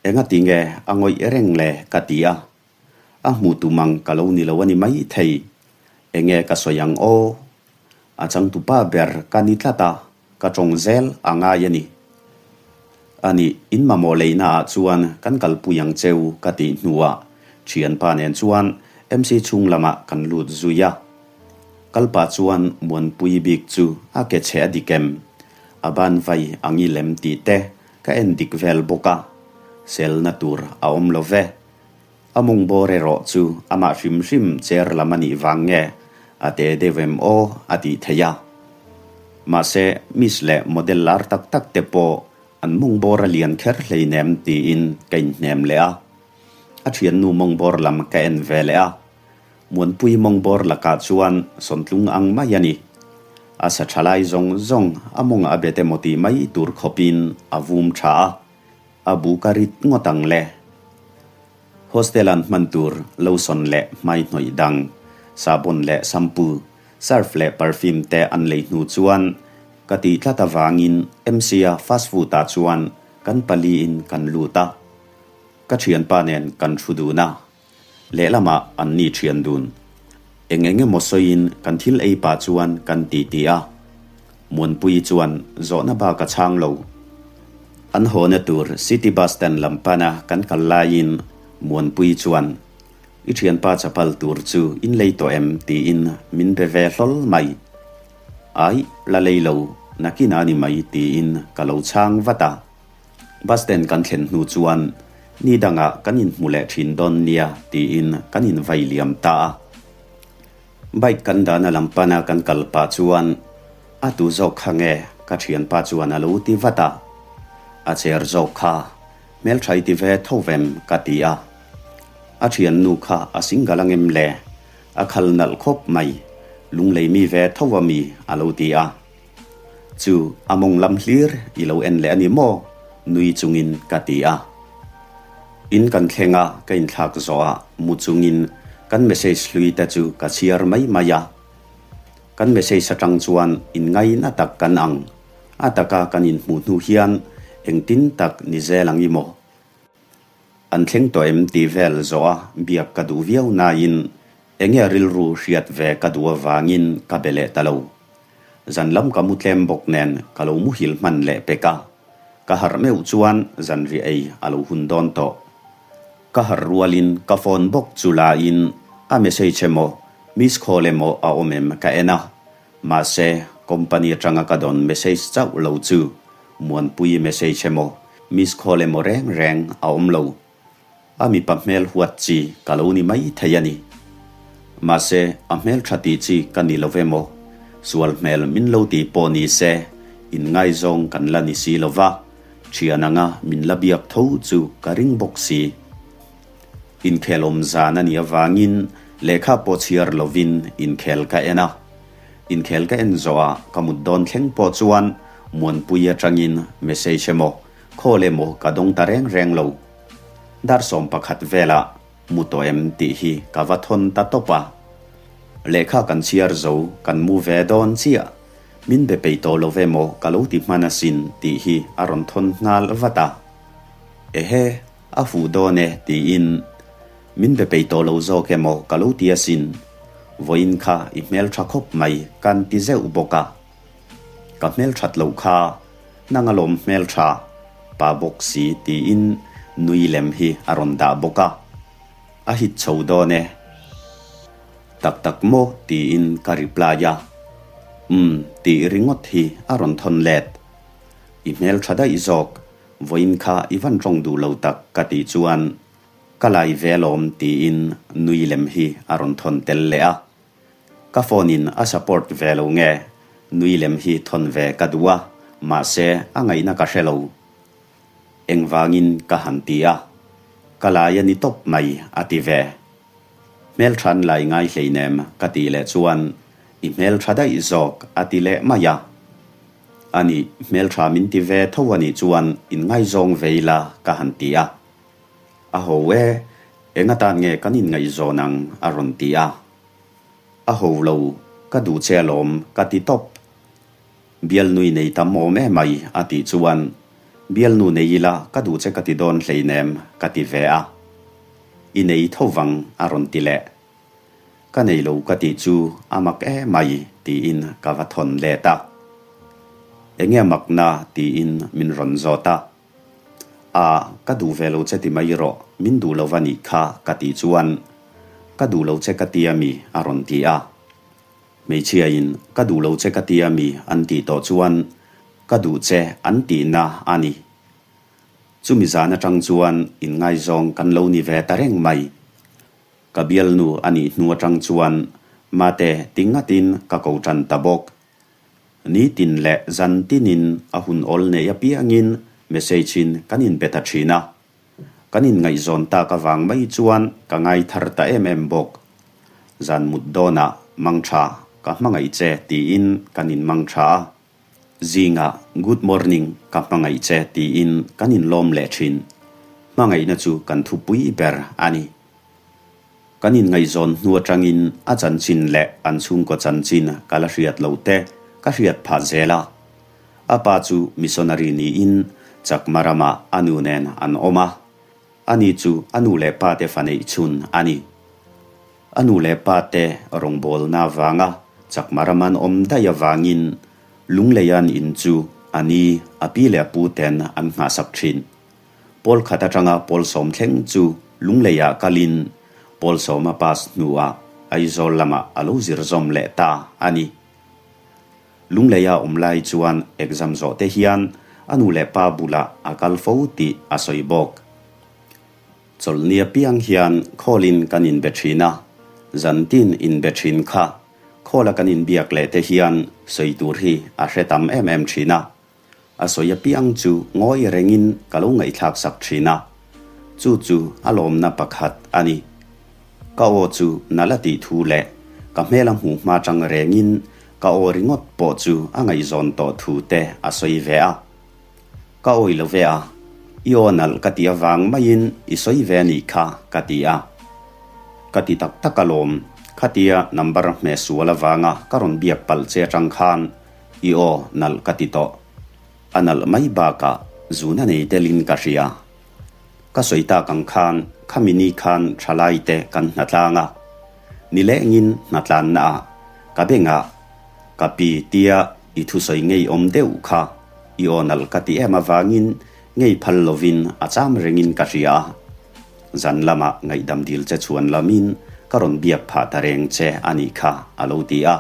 engati nge a ngawih reng le ka ti a. A hmuh tum ang ka lo ni lo a ni mai thei. Enge ka sawi ang aw? A changtupa ber ka ni tlat a, ka tawng zel a ngai a ni. A nih, in mamawh leihna ah chuan kan kalpui ang cheu ka tih hnuah thianpa nen chuan MC chhung lamah kan lut zui a. Kalpa chuan Muanpui bik chu a ke chhe a dik em? A ban vai ang i lem tih te ka en dik vel bawk a, selna tur a awm lo ve. A mawng bawr erawh chu amah hrim hrim chair lam a nih vang nge a te deuh em aw a tih theih a. Mahse, Miss leh model lar tak tak te pawh an mawng bawr a lian kher hleinem tiin ka inhnem leh a. A thiannu mawng bawr lam ka en ve leh a. Muanpui mawngbawr lakah chuan sawntlung ang mai a ni. A sa tha lai zawng zawng a mawng a bet emaw tih mai tur khawpin a vum tha a, a bu ka rit ngawt ang le. Hostel an hman tur lotion leh hmai hnawih dang, sahbawn leh shampoo, surf leh perfume te an lei hnu chuan. Ka tih tlat avangin MC-a fast food-ah chuan kan paliin kan lut a. Ka thianpa nen kan thu dun a, lehlamah an ni thian dun. Eng eng emaw sawiin kan thil ei pah chuan kan titi a. Muanpuii chuan zawhna bak a chhang lo. An hawna tur City Bus Stand lam pana kan kal laiin Muanpuii chuan, I thianpa chapal tur chu in lei tawh em? tiin min be ve hlawl mai. Aih, la lei lo, nakinah a ni mai tiin ka lo chhang vat a. Bus stand kan thlen hnu chuan ni dangah kan inhmu leh thin dawn nia tiin kan invai liam ta a. Bike kan dahna lam pana kan kal pah chuan a tu zawk kha nge ka thianpa chuan a lo ti vat a. A chair zawk kha hmeltha i ti ve tho vem ka ti a. A thiannu kha a single angem le? A khal nalh khawp mai, lunglei mi ve tho a mi a lo ti a. Chu a mawng lam hlir i lo en leh a ni maw? Nui chungin ka ti a. In kan thleng a, ka inthlak zawh a, mu chungin kan message hlui te chu ka chhiar mai mai a. Kan message atang chuan inngaina tak kan ang. A taka kan inhmuh hnu hian engtin tak ni zel ang i maw? An thleng tawh em tih vel zawh a biak ka duh viau nain enge rilru hriat ve ka duh avangin ka be leh ta lo. Zan lam ka mu tlem bawk nen ka lo muhil hman leh pek a, ka harh meuh chuan zanriah ei a lo hun dawn tawh. Ka harh rualin ka phone bawk chu lain a message emaw miss call emaw a awm em ka en a, mahse company atanga ka dawn message chauh lo chu Muanpui message emaw miss call emaw reng reng a awm lo. A mipa hmel huat chi ka lo ni mai thei a ni. Mahse, a hmel tha tih chi ka ni lo emaw, sual hmel min lo tih pawh ni se, inngaizawng kan la ni si lo va, thian anga min la biak tho chu ka ring bawk si. Inkhel awm zan a nih avangin lehkha pawh chhiar lovin inkhel ka en a. Inkhel ka en zawhah ka mut dawn thleng pawh chuan Muanpui atangin message emaw, Khawl emaw ka dawng ta reng reng lo. Dar 11 velah mu tawh em tih hi ka va thawn ta tawp a. Lehkha kan chhiar zo kan mu ve dawn chiah. Min be peih tawh lo emaw ka lo ti hman asin tih hi a rawn thawn nghal vat a. Ehe, a fuh dawn e tiin min be peih tawh lo zawk emaw ka lo ti asin. Vawiin kha i hmeltha khawp mai kan ti zeuh bawk a. Ka hmelthat loh kha nang alawm hmeltha pa bawk si tiin nui lem hi a rawn dah bawk a, a hit chho dawn e. Tak tak maw tiin ka reply a, umm tih ringawt hi a rawn thawn let. I hmeltha daih zawk, vawiin kha i van tawng duh lo tak ka tih chuan ka lai ve alawm tiin nui lem hi a rawn thawn tel leh a. Ka phone in a support ve lo nge? Nui lem hi thawn ve ka duh a, mahse a ngaihna ka hre lo. Engvangin ka han ti a, ka lai a ni tawp mai a ti ve. Hmelthan lai ngai hleinem ka tih leh chuan i hmeltha daih zawk a ti leh mai a. Ani hmeltha min ti ve tho a nih chuan inngaizawng ve ila ka han ti a. A ho e, eng atan nge kan inngaihzawn ang a rawn ti a. A ho lo, ka duh che alawm ka ti tawp. Bialnui nei tam awm emai a tih chuan, Bialnu nei ila ka duh che ka ti dawn hleinem ka ti ve a. I nei tho vang a rawn ti leh. Ka nei lo ka tih chu a mak emai tiin ka va thawn let a. Enge a makna tiin min rawn zawt a. A, ka duh ve lo che ti mai rawh, min duh lo va nih kha ka tih chuan ka duh lo che ka ti a mi a rawn ti a. Hmeichhiain ka duh lo che ka ti a mi an tih tawh chuan ka duh che an tihna a ni. Chumi zan atang chuan inngaizawng kan lo ni ve ta reng mai. Ka bialnu a nih hnu atang chuan mate ti ngatin ka ko tan ta bawk. Nitin leh zan tinin a hun awl nei apiangin message in kan inbe ta thin a. Kan inngaihzawn tak avang mai chuan ka ngai thar ta em em bawk. Zan mut dawnah mang tha ka hmangaih che tiin kan inmang tha a. Zingah good morning ka hmangaih che tiin kan inlawm leh thin. Hmangaihna chu kan thupui ber a ni. Kan inngaihzawn hnu atangin a chanchin leh an chhungkaw chanchin ka la hriat loh te ka hriat phah zel a. A pa chu missionary niin Chakma ramah a nu nen an awm a. Ani chu a nu leh pa te fa neih chhun a ni. A nu leh pa te rawngbawlna avanga Chakma ram an awm daih avangin Lungleian in chu a ni a pi leh a pu ten an nghahsak thin. Pawl khat atanga pawl sawm thleng chu Lungleiah kalin pawl sawm a pass hnuah Aizawl lamah a lo zir zawm leh ta a ni. Lungleia awm lai chuan exam zawh te hian a nu leh pa bulah a kal fo tih a sawi bawk. Chawlhni apiang hian khawlin kan inbe thin a, zantin inbe thin kha khawla kan inbiak leh te hian sawi tur hi a hre tam em em thin a. A sawi apiang chu ngawi rengin ka lo ngaihthlak sak thin a, chu chu a lawmna pakhat a ni. Ka aw chu nalh a tih thu leh ka hmel a hmuh hma tang rengin ka aw ringawt pawh chu a ngaihzawn tawh thu te a sawi ve a. Ka awi lo ve a, i aw nalh ka ti avang maiin i sawi ve a nih kha ka ti a. Ka ti tak tak alawm, khatia number hmeh sual avanga ka rawn biak palh che atang khan I aw nalh ka ti tawh. A nalh mai bakah zun a nei telin ka hria. Ka sawi tak ang khan khami ni khan thalai te kan hnatlang a. Nilengin hnatlanna ah ka bengah ka pi tia i thusawi ngei awm deuh kha i aw nalh ka ti em avangin ngei phal lovin a cham rengin ka hria a. Zan lamah ngaihdam dil che chhuan lamin ka rawn biak phah ta reng che a nih kha a lo ti a.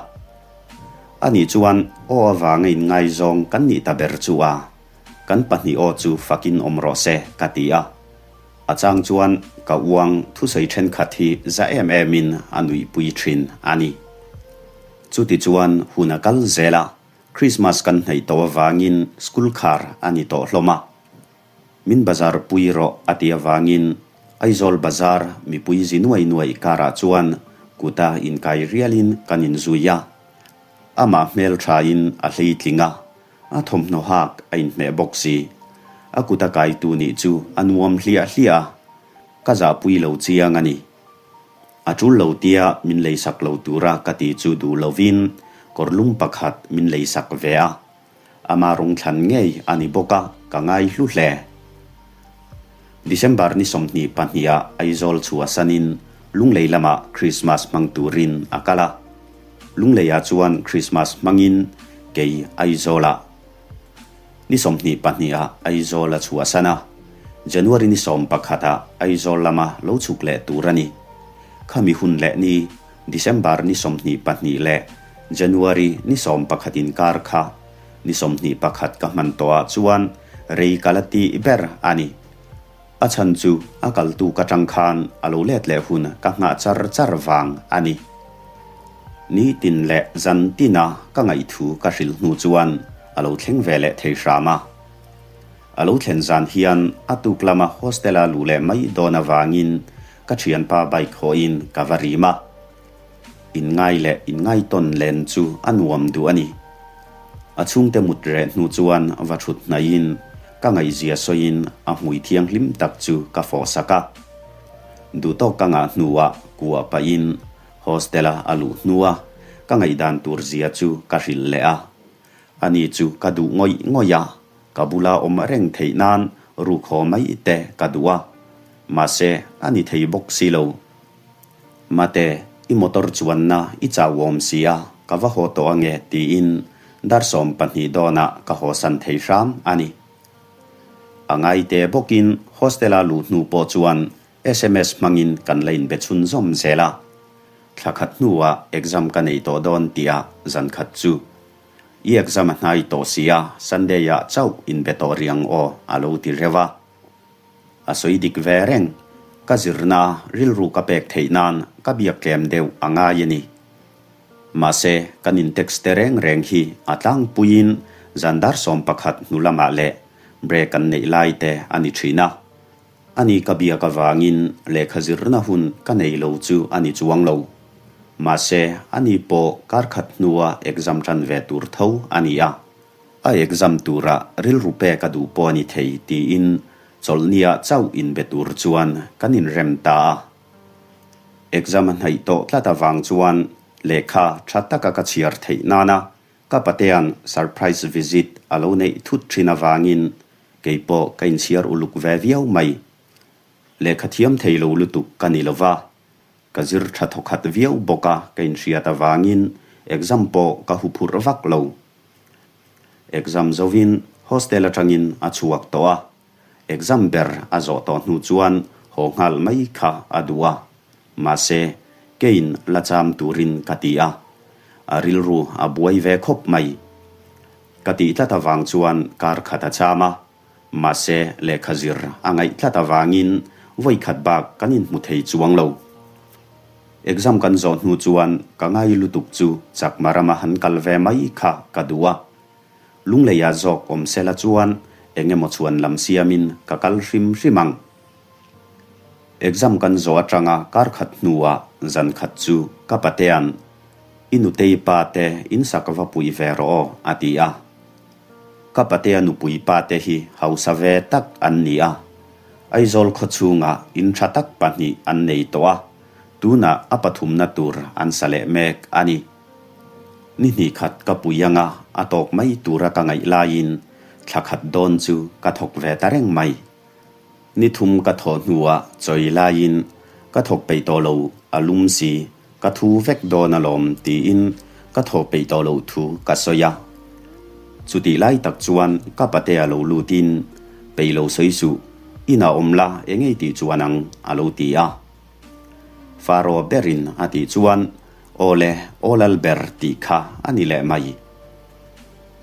Ani chuan aw avanga inngaizawng kan nih ta ber chu a, kan pahnih aw chu fakin awm rawh se ka ti a. A chang chuan ka uang thusawi thenkhat hi za em emin a nuihpui thin a ni. Chuti chuan hun a kal zel a, Christmas kan hnaih tawh avangin school khar a ni tawh hlawm a. Min bazar pui rawh a ti avangin Aizawl bazar mipui zi nuai nuai karah chuan kuta inkai rialin kan inzui a. Amah hmel thain a hleitling a, a thawmhnaw hak a inhmeh bawk si. A kuta kaitu nih chu a nuam hliah hliah a, ka zahpui lo chiang a ni. A tul lo tia min leisak lo tura ka ti chu duh lovin kawrlum pakhat min leisak ve a. Ama rawng thlan ngei a ni bawk a, ka ngai hlu hle. December ni 22 ah Aizawl chhuahsanin Lunglei lamah Christmas hmang turin a kal a. Lungleiah chuan Christmas hmangin kei Aizawlah ni 22 ah Aizawl a chhuahsan a, January ni 11 ah Aizawl lama lo chhuk leh tur a ni. Khami hun leh ni December ni 22 leh January ni 11 inkar kha ni 21 ka hman tawh ah chuan rei ka la tih ber a ni. A chhan chu a kaltu ka tang khan a lo let leh hun ka nghah char char vang a ni. Nitin leh zan tina ka ngaihthu ka hrilh hnu chuan a lo thleng ve leh thei hram a. A lo thlen zan hian a tuk lama hostel-a luh leh mai dawn avangin Ka thianpa bike hawhin ka va rim a, inngai leh inngaitawn len chu a nuam duh a ni. A chhungte mut reh hnu chuan va thut hnaihin ka ngaihzia sawiin a hmui thianghlim tak chu ka fawhsak a. Duhtawk ka ngah hnuah kuah pahin hostel-a a luh hnua ka ngaihdan tur zia chu ka hrilh leh a. Ani chu ka duh ngawih ngawih a, Ka bula awm reng theih nan ruk haw mai te ka duh a, mahse a ni thei bawk si lo. Mate, i motor chuanna i chau awm si a, ka va haw tawh ange tiin dar 12 dawnah ka hawsan thei hram a ni. A ngaite bawkin hostel-a luh hnu pawh chuan sms hmangin kan la inbe chhunzawm zel a. Thla khat hnuah exam ka nei tawh dawn tihah zan khat chu I exam a hnai tawh si a, Sunday ah chauh inbe tawh rih ang aw a lo ti reuh a. A sawi dik ve reng, ka zirna rilru ka pek theih nan ka biak tlem deuh a ngai a ni. Mahse, kan in text te reng reng hi a tlangpuiin zan dar 11 hnu lamah leh break an neih lai te a ni thin a. Ani ka biak avangin lehkha zirna hun ka nei lo chu a ni chuang lo. Mahse, ani pawh kar khat hnua exam tan ve tur tho a ni a. A exam turah rilru pek a duh pawh a ni thei tiin chawlhniah chauh inbe tur chuan kan inrem ta a. Exam a hnaih tawh tlat avang chuan lehkha tha taka ka chhiar theih nana. Ka patea'n surprise visit a lo neih thut thin avangin kei pawh ka inchhiar uluk ve viau mai. Lehkha thiam thei lo lutuk ka ni lova, ka zir tha thawkhat viau bawk a ka inhriat avangin exam pawh ka huphurh vak lo. Exam zovin hostel atangin a chhuak tawh a, Exam ber a zawh tawh hnu chuan haw nghal mai kha a duh a, mahse keiin la cham turin ka ti a, a rilru a buai ve khawp mai. Ka tih tlat avang chuan kar khat a cham a, mahse lehkha zir a ngaih tlat avangin vawi khat bak kan inhmu thei chuang lo. Exam kan zawh hnu chuan ka ngai lutuk chu Chakma rama han kal ve mai kha ka duh a. Lungleiah zawk awm sela chuan eng emaw chhuan lam siamin ka kal hrim hrim ang. Exam kan zawh atanga kar khat hnuah zan khat chu ka patea'n I nutei pa te in sak va pui ve rawh aw a ti a. Ka patea nupui pa te hi hausa ve tak an ni a. Aizawl khawchhungah in tha tak pahnih an nei tawh a, tunah a pathumna tur an sa leh mek a ni. Ni hnih khat ka pui anga a tawk mai tura ka ngaih laiin thla khat dawn chu ka thawk ve ta reng mai. Ni thum ka thawh hnuah chawi laiin ka thawk peih tawh lo a lum si, ka thu vek dawn alawm tiin ka thawh peih tawh loh thu ka sawi a. Chutih lai tak chuan ka patea lo lutin, Peih lo sawi suh, inah awm la engei tih chuan ang a lo ti a. Faro berin a tih chuan Aw le, aw lal ber tih kha a ni leh mai.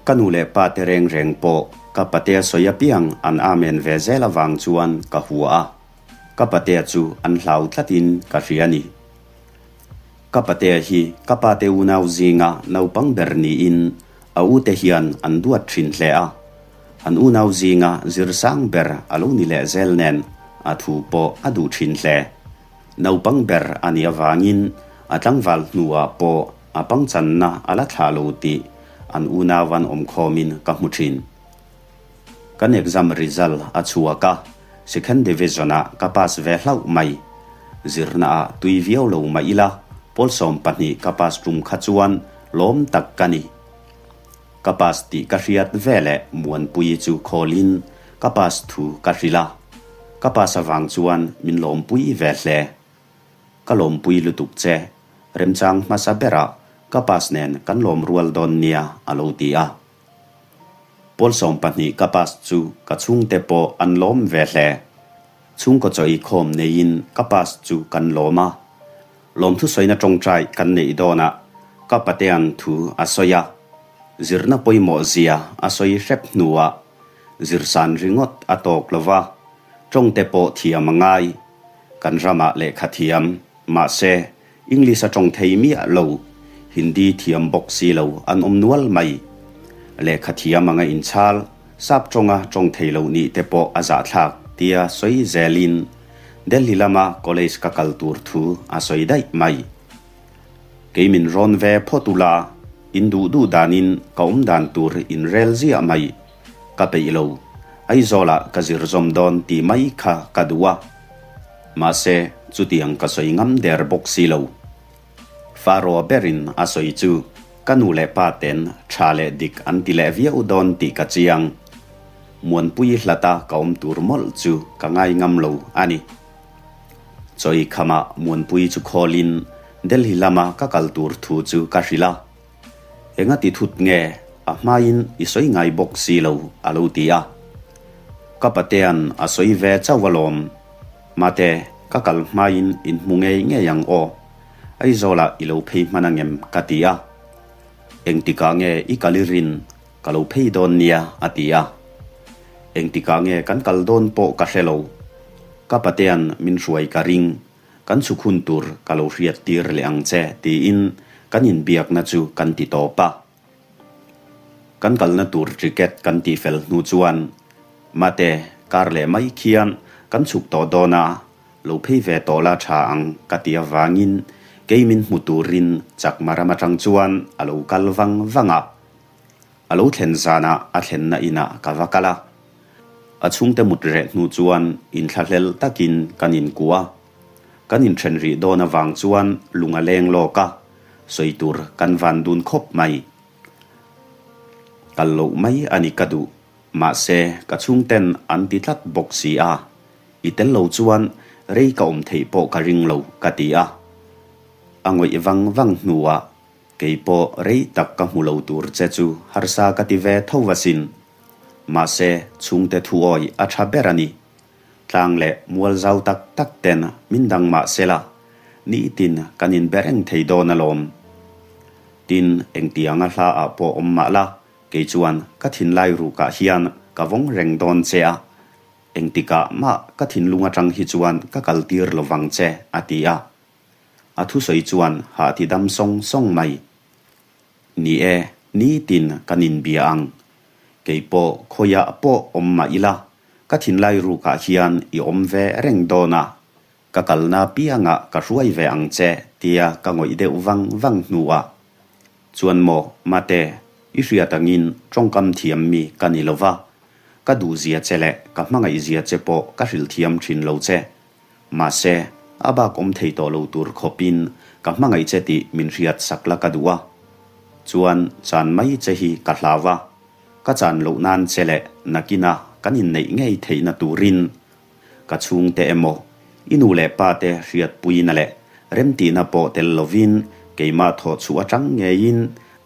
Ka nu leh pa te reng reng pawh ka patea sawi apiang an amen ve zel avang chuan ka hua a, ka patea chu an hlau tlatin ka hria a ni. Ka patea hi ka pa te unau zinga naupang ber niin a ute hian an duat thin hle a, an unau zinga zirsang ber a lo ni leh zel nen a thu pawh a duh thin hle. Naupang ber a nih avangin a tlangval hnuah pawh a pangchanna a la thlah lo tih an unau an awm khawmin ka hmu thin. Kan exam result a chhuak a, second division-ah ka pass ve hlauh mai. Zirnaah tui viau lo mah ila, pawl 12 ka pass tum kha chuan lawm tak ka ni. Ka pass tih ka hriat veleh Muanpuii chu khawlin ka pass thu ka hrilh a. Ka pass avang chuan min lawmpui ve hle. Ka lawmpui lutuk che, remchang hmasa berah ka pass nen kan lawm rual dawn nia a lo ti a. Pawl 12 ka pass chu ka chhungte pawh an lawm ve hle. Chhungkaw chaw ikhawm neiin ka pass chu kan lawm a. Lawmthu sawina tawngtai kan neih dawnah ka patea'n thu a sawi a, zirna pawimawh zia a sawi hrep hnuah zirsan ringawt a tawk lo va, tawngte pawh thiam a ngai. Kan ramah lehkha thiam, mahse, English a tawng thei miah lo, Hindi thiam bawk si lo an awm nual mai. Lehkha thiam anga inchhal, sap tawnga tawng thei lo nih te pawh a zahthlak tia sawi zelin Delhi lama college ka kal tur thu a sawi daih mai. Kei min rawn ve phawt ula, in duh duh danin ka awm dan tur in rel ziah mai. Ka peih lo, Aizawlah ka zir zawm dawn tih mai kha ka duh a. Mahse, chutiang ka sawi ngam der bawk si lo. Faro berin a sawi chu ka nu leh pa ten tha leh dik an ti leh viau dawn tih ka chiang. Muanpui hlata ka awm tur mawlh chu ka ngai ngam lo a ni. Chawi khamah Muanpui chu khawlin Delhi lama ka kal tur thu chu ka hrilh a. Enga ti thut nge a hmain i sawi ngai bawk si lo a lo ti a. Ka patea'n a sawi ve chauh alawm. Mate, ka kal hmain in hmu ngei ngei ang aw. Aizawlah i lo phei hman angem ka ti a. Engtikah nge i kal i rin ka lo phei dawn nia a ti a. Engtikah nge kan kal dawn pawh ka hre lo. Ka patea'n min hruai ka ring. Kan chhuk hun tur ka lo hriat tir leh ang che tiin kan inbiakna chu kan ti tawp a. Kan kalna tur ticket kan tih fel hnu chuan Mate, kar leh mai khian kan chhuk tawh dawn a, lo phei ve tawh la tha ang ka ti avangin kei min hmu turin Chakma ram atang chuan a lo kal vang vang a. A lo thlen zanah a thlenna inah ka va kal a. A chhungte mut reh hnu chuan inthlahlel takin kan inkuah a. Kan inthen rih dawn avang chuan lung a leng lawk a, sawi tur kan van dun khawp mai. Kal loh mai a ni ka duh, mahse ka chhungten an ti tlat bawk si a, i tel lo chuan rei ka awm theih pawh ka ring lo ka ti a. A ngawih vang vang hnuah kei pawh rei tak ka hmu lo tur che chu harsa ka ti ve tho asin. Mahse chhungte thuawi a tha ber a ni. Tlang leh mual zau tak tak ten min dang mah se la, nitin kan inbe reng thei dawn alawm. Tin, engtianga hla ah pawh awm mah la, kei chuan ka thinlai rukah hian ka vawng reng dawn che a, engtikah mah ka thinlung atang hi chuan ka kaltir lovang che, a ti a. A thusawi chuan hah ti dam sawng sawng mai. Ni e, nitin kan inbia ang. Kei pawh khawiah pawh awm mah ila, Ka thinlai rukah hian i awm ve reng dawn a, ka kalna piangah ka hruai ve ang che tia ka ngawih deuh vang vang hnuah chuan maw Mate, i hriat angin tawngkam thiam mi ka ni lo va, ka duhzia che leh ka hmangaihzia che pawh ka hrilh thiam thin lo che. Mahse, a bak awm thei tawh lo tur khawpin ka hmangaih che tih min hriat sak la ka duh a, chuan chan mai che hi ka hlau a. Ka chan loh nan che leh nakina kan inneih ngei theihna turin ka chhungte emaw, i nu leh pa te hriatpuina leh remtihna pawh tel lovin keimah thawh chhuah atang ngeiin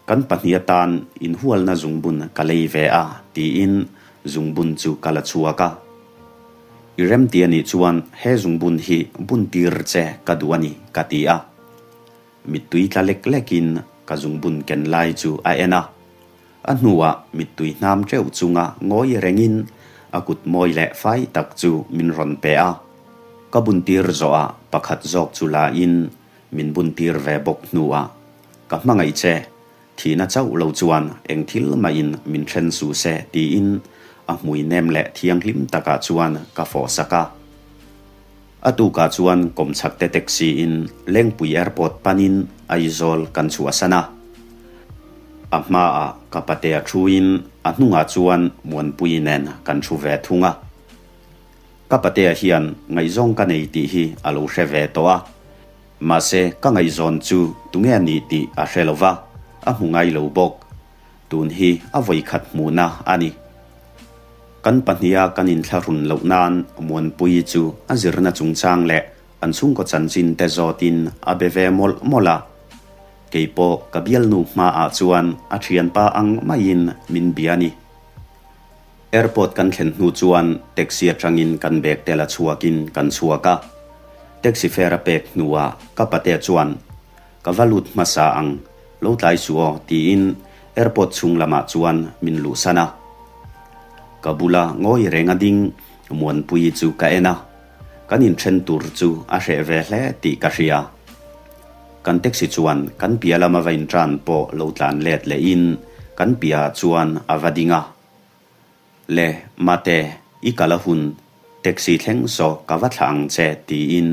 kan pahnih atan inhualna zungbun ka lei ve a tiin zungbun chu ka la chhuak a. I remti anih chuan he zungbun hi bun tir che ka duh a ni ka ti a. Mittui tla lek lekin ka zungbun ken lai chu a en a. A hnuah mittui hnam teuh chunga ngawi rengin a kut mawi leh fai tak chu min rawn pe a. Ka buntir zawhah pakhat zawk chu la in min buntir ve bawk hnuah, Ka hmangaih che, thihna chauh lo chuan eng thil mahin min then suh se tiin a hmui nem leh thianghlim takah chuan ka fawhsak a. A tukah chuan kawmchhak te taxi in Lengpui Airport panin Aizawl kan chhuahsan a. A hmaah ka patea thuin a hnungah chuan Muanpui nen kan thu ve thung a. Ka patea hian ngaihzawng ka nei tih hi a lo hre ve tawh a. Mahse ka ngaihzawn chu tunge a nih tih a hre lo va, a hmu ngai lo bawk. Tun hi a vawikhat hmuhna a ni. Kan pahniha kan inthlahrun loh nan Muanpuii chu a zirna chungchang leh an chhungkaw chanchin te zawtin a be ve mawlh mawlh a. Kei pawh ka bialnu hmaah chuan a thianpa ang maiin min bia a ni. Airport kan thlen hnu chuan taxi atangin kan bag te la chhuakin kan chhuak a. Taxi fare a pek hnuah ka patea chuan Ka va lut hmasa ang, lo tlai suh aw tiin airport chhung lamah chuan min luhsan a. Ka bula ngawi reng a ding Muanpuii chu ka en a, kan inthen tur chu a hreh ve hle tih ka hria. Kan taxi chuan kan piah lama va intran pawh lo tlan let lehin kan piahah chuan a va ding a. Le, mate, i kal a hun, taxi thleng saw ka va thlah ang che tiin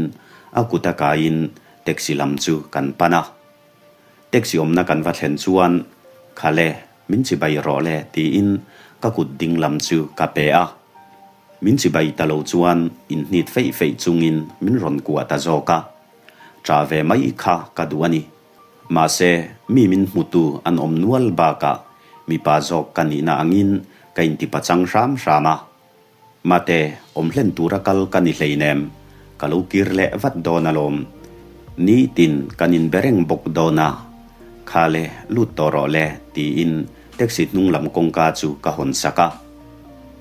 a kut a kaiin taxi lam chu kan pan a. Taxi awmna kan va thlen chuan, Khale, min chibai rawh le tiin ka kut ding lam chu ka pe a. Min chibai ta lo chuan inhnit feih feih chungin min rawn kuah ta zawk a. Ṭah ve mai kha ka duh a ni. Mahse, mi min hmutu an awm nual bakah mipa zawk ka nihna angin ka intipachang hram hram a. Mate, awm hlen tura kal ka ni hleinem, ka lo kir leh vat dawn alawm. Nitin kan inbe reng bawk dawn a, kha le, lut tawh rawh le, tiin taxi hnung lam kawngka chu ka hawn sak a.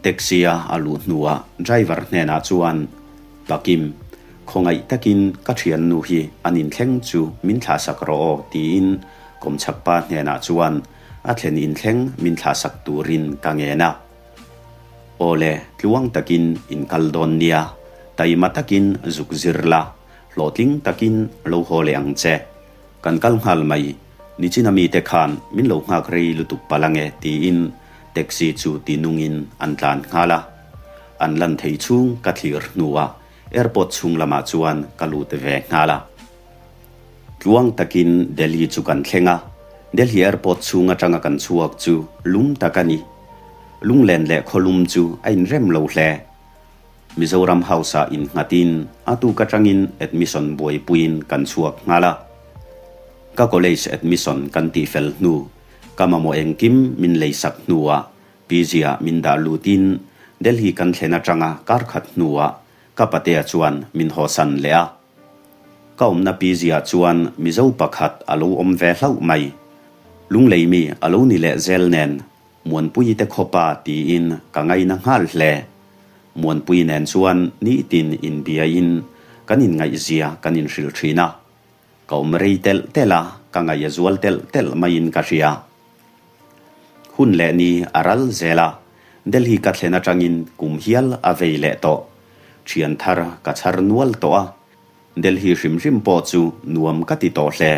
Taxi-a a luh hnuah driver hnenah chuan, Pakim, khawngaih takin ka thiannu hi an inthleng chu min thlahsak rawh aw tiin kawmchhakpa hnenah chuan a thlen inthleng min thlahsak turin ka ngen a. Aw le, tluang takin in kal dawn nia, taima takin zuk zir la, hlawhtling takin lo haw leh ang che. Kan kal nghal mai, nichina mite khan min lo nghak rei lutuk palh ange tiin taxi chu ti nungin an tlan nghal a. An lan thei chhung ka thlir hnuah airport chhung lamah chuan ka lut ve nghal a. Tluang takin Delhi chu kan thleng a, Delhi airport chhung atanga kan chhuak chu lum tak a ni. Lunglen leh khawlum chu a inrem lo hle. Mizoram House-ah innghatin a tuk atangin admission buaipuiin kan chhuak nghal a. Ka college admission kan tihfel hnu. Ka mamawh engkim min leisak hnuah PG-ah min dah lutin Delhi kan thlen atanga kar khat hnuah ka patea chuan min hawsan leh a. Ka awmna PG-ah chuan Mizo pakhat a lo awm ve hlauh mai. Lunglei mi a lo ni leh zel nen Muanpuii te khawpa tiin ka ngaina nghal hle. Muanpuii nen chuan nitin inbiain kan inngaihzia kan inhrilh thin a. Ka awm rei telh telh a, ka ngaih a zual telh telh maiin ka hria. Hun leh ni a ral zel a, Delhi ka thlen atangin kum hial a vei leh tawh. Thian thar ka chhar nual tawh a, Delhi hrim hrim pawh chu nuam ka ti tawh hle.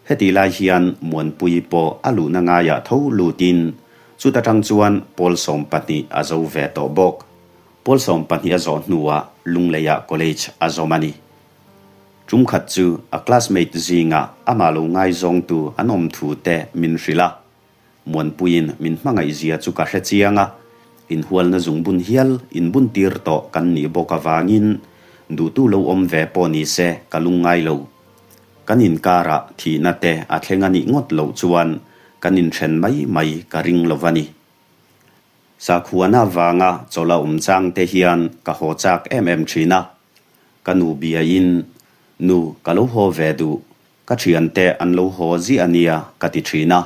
Hetih lai hian Muanpui pawh a luhna ngaiah tho lutin chuta tang chuan pawl 12 a zo ve tawh bawk. Pawl 12 a zawh hnuah Lungleiah College a zawm a ni. Tum khat chu a classmate zingah amah lo ngaizawngtu an awm thu te min hrilh a. Muanpuiin min hmangaihzia chu ka hre chiang a, inhualna zungbun hial inbuntir tawh kan nih bawk avangin duhtu lo awm ve pawh ni se ka lungngai lo. Kan inkarah thihna te a thleng a nih ngawt loh chuan kan inthen mai mai ka ring lo va ni. Sakhuana avanga chawlh a awm chang te hian ka haw chak em em thin a. Ka nu biain, Nu, ka lo haw ve duh, ka thiante an lo haw ziah a nia ka ti thin a.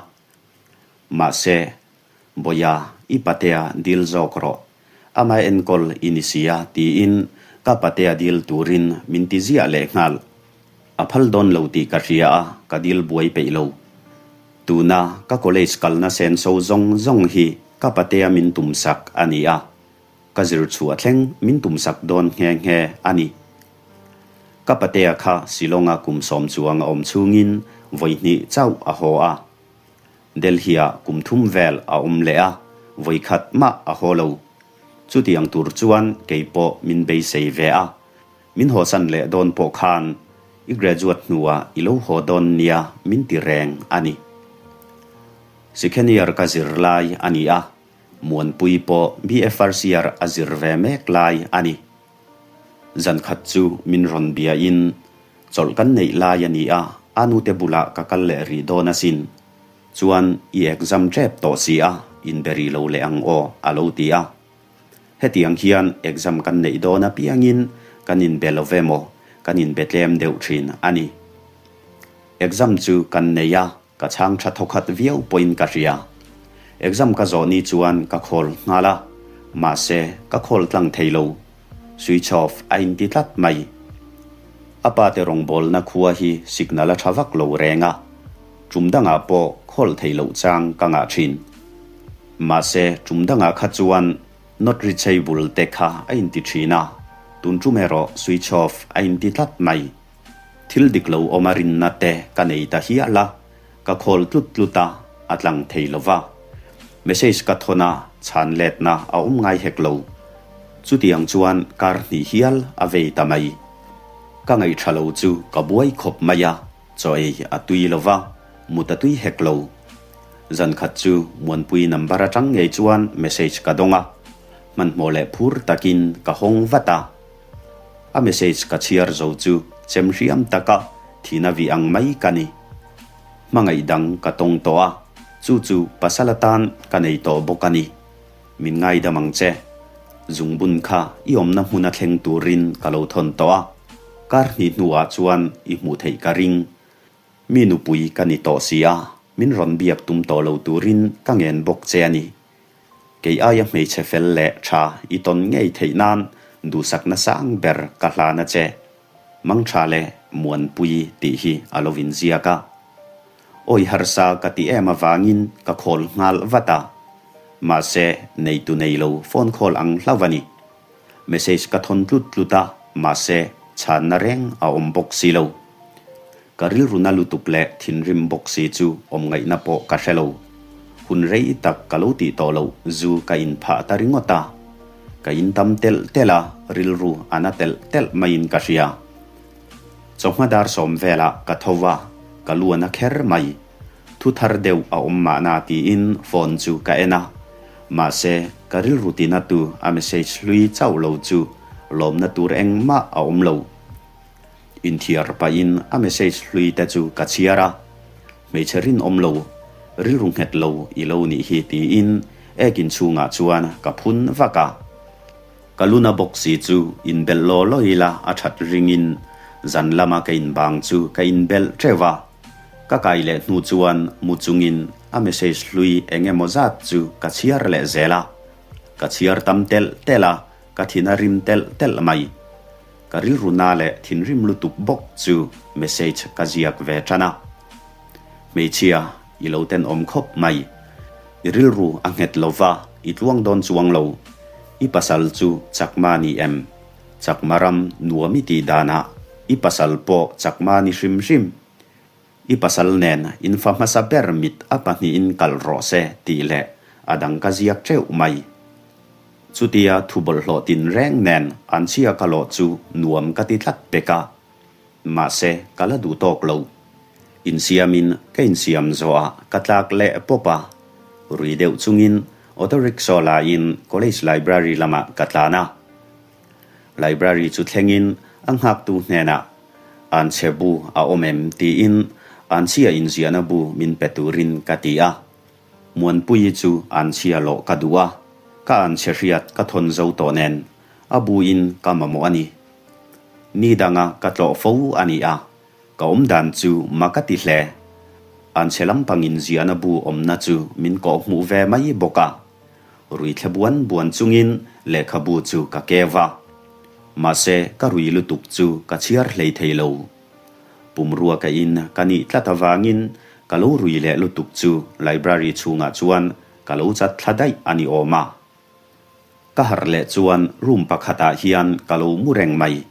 Mahse, Bawia, i patea dil zawk rawh. Amah enkawl i ni sia tiin ka patea dil turin min ti ziah leh nghal. A phal dawn lo tih ka hria a, ka dil buai peih lo. Tuna ka college kalna senso zawng zawng hi ka patea min tumsak a ni a. Ka zir chhuah thleng min tumsak dawn nghe nghe a ni. Ka patea kha Shillong-a kum sawm chuang a awm chhungin vawi hnih chauh a haw a. Delhi-ah kum thum vel a awm leh a, vawi khat mah a haw lo. Chutiang tur chuan kei pawh min beisei ve a. Min hawsan leh dawn pawh khan i graduate hnuah i lo haw dawn nia min ti reng a ni. Second year ka zir lai a ni a. Muanpui pawh BFRCR a zir ve mek lai a ni. Zan khat chu min rawn biain chawlh kan neih lai a ni a, a nute bulah ka kal leh rih dawn asin. Chuan i exam tep tawh si a, inbe rih lo leh ang aw, a lo ti a. Hetiang hian exam kan neih dawn apiangin kan inbe lo ve maw, kan inbe tlem deuh thin a ni. Exam chu kan nei a. Ka chhang tha thawkhat viau pawhin ka hria. Exam ka zawh ni chuan ka call nghal a, mahse ka call tlang thei lo. Switch off a inti tlat mai. A pa te rawngbawlna khua hi signal a tha vak lo reng a, tum dangah pawh call theih loh chang ka ngah thin. Mahse tum dangah kha chuan not reachable te kha a inti thin a, tun tum erawh switch off a inti tlat mai. Thil dik lo awm a rinna te ka nei ta hial a, ka call tlut tlut a, a tlang thei lo va. Message ka thawn a, chhan letna a awm ngai hek lo. Chutiang chuan kar hnih hial a vei ta mai. Ka ngaihṭha lo chu ka buai khawp mai a, chaw ei a tui lo va, mut a tui hek lo. Zan khat chu Muanpui number aṭang ngei chuan message ka dawng a, hmanhmawh leh phur takin ka hawng vat a. A message ka chhiar zo chu chem hriam taka thina vih ang mai ka ni. Hmangaih dang ka tawng tawh a, chu chu pasal atan ka nei tawh bawk a ni. Min ngaidam ang che. Zungbun kha i awmna hmuna thleng turin ka lo thawn tawh a, kar hnih hnuah chuan i hmuh theih ka ring. Mi nupui ka ni tawh si a, min rawn biak tum tawh lo turin ka ngen bawk che a ni. Kei aia hmeichhe fel leh tha i tawn ngei theih nan duhsakna sang ber ka hlan a che. Mangtha leh Muanpui tih hi a lo inziak a. Awi harsa ka ti em avangin ka khawl nghal vat a. Mahse, neitu nei lo phone call ang hlauh a ni. Message ka thawn tlut tlut a, mahse, chhanna reng a awm bawk si lo. Ka rilru na lutuk leh thinrim bawk si chu awm ngaihna pawh ka hre lo. Hun rei tak ka lo tih tawh loh zu ka in phah ta ringawt a. Ka in tam telh telh a, rilru a na telh telh maiin ka hria. Chawhma dar sawm velah ka tho va, ka lu a na kher mai. Thu thar deuh a awm mahna tiin phone chu ka en a. Mahse, ka rilru tina tu a message hlui chauh lo chu lawmna tur engmah a awm lo. Inthiar pahin a message hlui te chu ka chhiar a, hmeichhe rinawm lo. Rilru nghet lo i lo nih hi tiin ek inchhungah chuan ka phun vak a. Ka luna bawk si chu inbelh law law ila a that ringin zan lama ka inbang chu ka inbelh teuh a. Ka kai leh hnu chuan mu chungin a message hlui eng emaw zat chu ka chhiar leh zel a. Ka chhiar tam telh telh a, ka thin a rim telh telh mai. Ka rilru na leh thinrim lutuk bawk chu message ka ziak ve tan a. Hmeichhia, i lo tenawm khawp mai. I rilru a nghet lo va, i tluang dawn chuang lo. I pasal chu Chakma ni em? Chakma ram nuam i tih danah i pasal pawh Chakma ni hrim hrim. I pasal nen in fa hmasa ber mit a pahnihin kal rawh se tih leh a dang ka ziak teuh mai. Chutia thu bawlhhlawh tinreng nen an chhia ka lawh chu nuam ka ti tlat pek a. Mahse, ka la duh tawk lo. Insiamin ka insiam zawhah ka tlak leh pawp a. Rui deuh chungin auto rickshaw laiin college library lamah ka tlan a. Library chu thlengin a nghaktu hnenah Anchhe bu a awm em? tiin Anchhia inziahna bu min pe turin ka ti a. Muanpuii chu anchhia lawh ka duh a, ka anchhe hriat ka thawn zo tawh nen a buin ka mamawh a ni. Ni danga ka tlawh fo a ni a, ka awm dan chu ma ka ti hle. Anchhe lampangin ziahna bu awmna chu min kawh hmuh ve mai bawk a. Rui thle buan buan chungin lehkhabu chu ka keu a. Mahse ka rui lutuk chu ka chhiar hlei thei lo. Pumrua ka in ka nih tlat avangin ka lo rui leh lutuk chu library chhungah chuan ka lo chat thla daih a ni awm a. Ka harh leh chuan room pakhatah hian ka lo mu reng mai.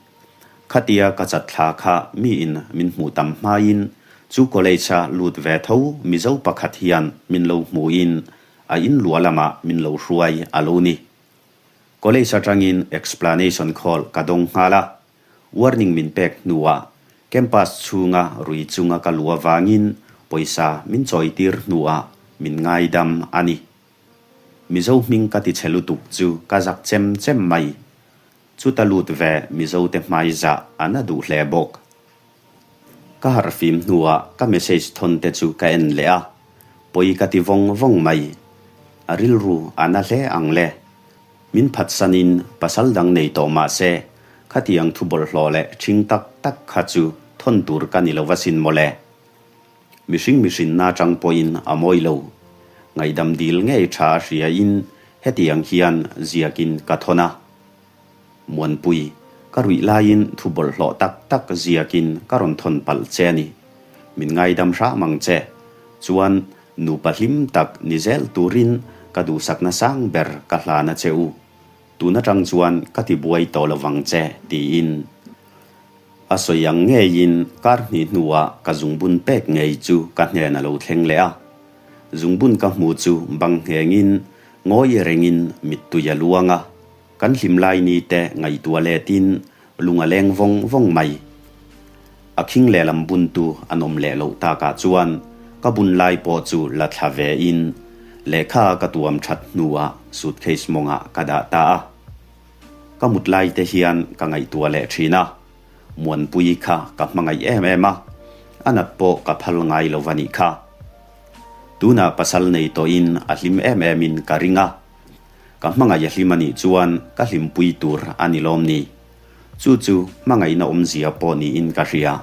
Khatia ka chat thla kha miin min hmuh tam hmain chu college-a lut ve tho Mizo pakhat hian min lo hmuhin a inluah lamah min lo hruai a lo ni. College atangin explanation call ka dawng nghal a, warning min pek hnuah campus chhunga rui chunga ka luh avangin pawisa min chawitir hnuah min ngaidam a ni. Mizo hming ka ti chhe lutuk chu ka zak chem chem mai. Chuta lut ve Mizo te hmai zah a na duh hle bawk. Ka harh fim hnuah ka message thawn te chu ka en leh a, pawi ka ti vawng vawng mai. A rilru a na hle ang le. Min phatsanin pasal dang nei tawh mah se, khatiang thu bawlhhlawh leh ṭhing tak tak kha chu thawn tur ka ni lo va sin mawle. Mihring mihrinna atang pawhin a mawi lo. Ngaihdam dil ngei tha a hriain hetiang hian ziakin ka thawn a. Muanpui, ka ruih laiin thu bawlhhlawh tak tak ziakin ka rawn thawn palh che a ni. Min ngaidam hram ang che. Chuan nupa hlim tak ni zel turin ka duhsakna sang ber ka hlan a che u. Tun atang chuan ka tibuai tawh lovang che, tiin. A sawi ang ngeiin kar hnih hnuah ka zungbun pek ngei chu ka hnen a lo thleng leh a. Zungbun ka hmu chu bang nghengin ngawi rengin mittui a luang a. Kan hlim lai ni te ngaihtuah letin lung a leng vawng vawng mai. A khing lehlam buntu an awm leh loh takah chuan ka bun lai pawh chu la thla vein lehkha ka tuam that hnuah suitcase mawngah ka dah ta a. Ka mut lai te hian ka ngaihtuah leh thin a, Muanpui kha ka hmangaih em em a, a nat pawh ka phal ngai lo va nih kha. Tunah pasal nei tawhin a hlim em em in ka ring a, ka hmangaih a hlim a nih chuan ka hlimpui tur a ni lawm ni. Chu chu hmangaihna awmzia pawh niin ka hria.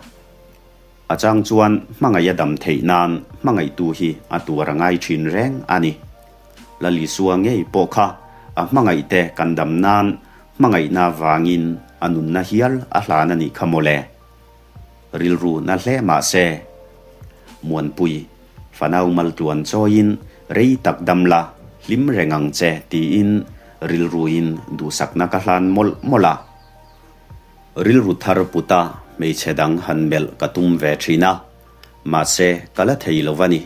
A chang chuan hmangaih a dam theih nan hmangaihtu hi a tuar a ngai thin reng a ni. Lalisua ngei pawh kha a hmangaihte kan dam nan hmangaihna vangin a nunna hial a hlan a nih kha mawle. Rilru na hle mah se. Muanpui, fanau maltluan chawiin rei tak dam la, hlim reng ang che tiin rilruin duhsakna ka hlan mawlh mawlh a. Rilru thar puta hmeichhe dang han melh ka tum ve thin a, mahse ka la thei lo va ni.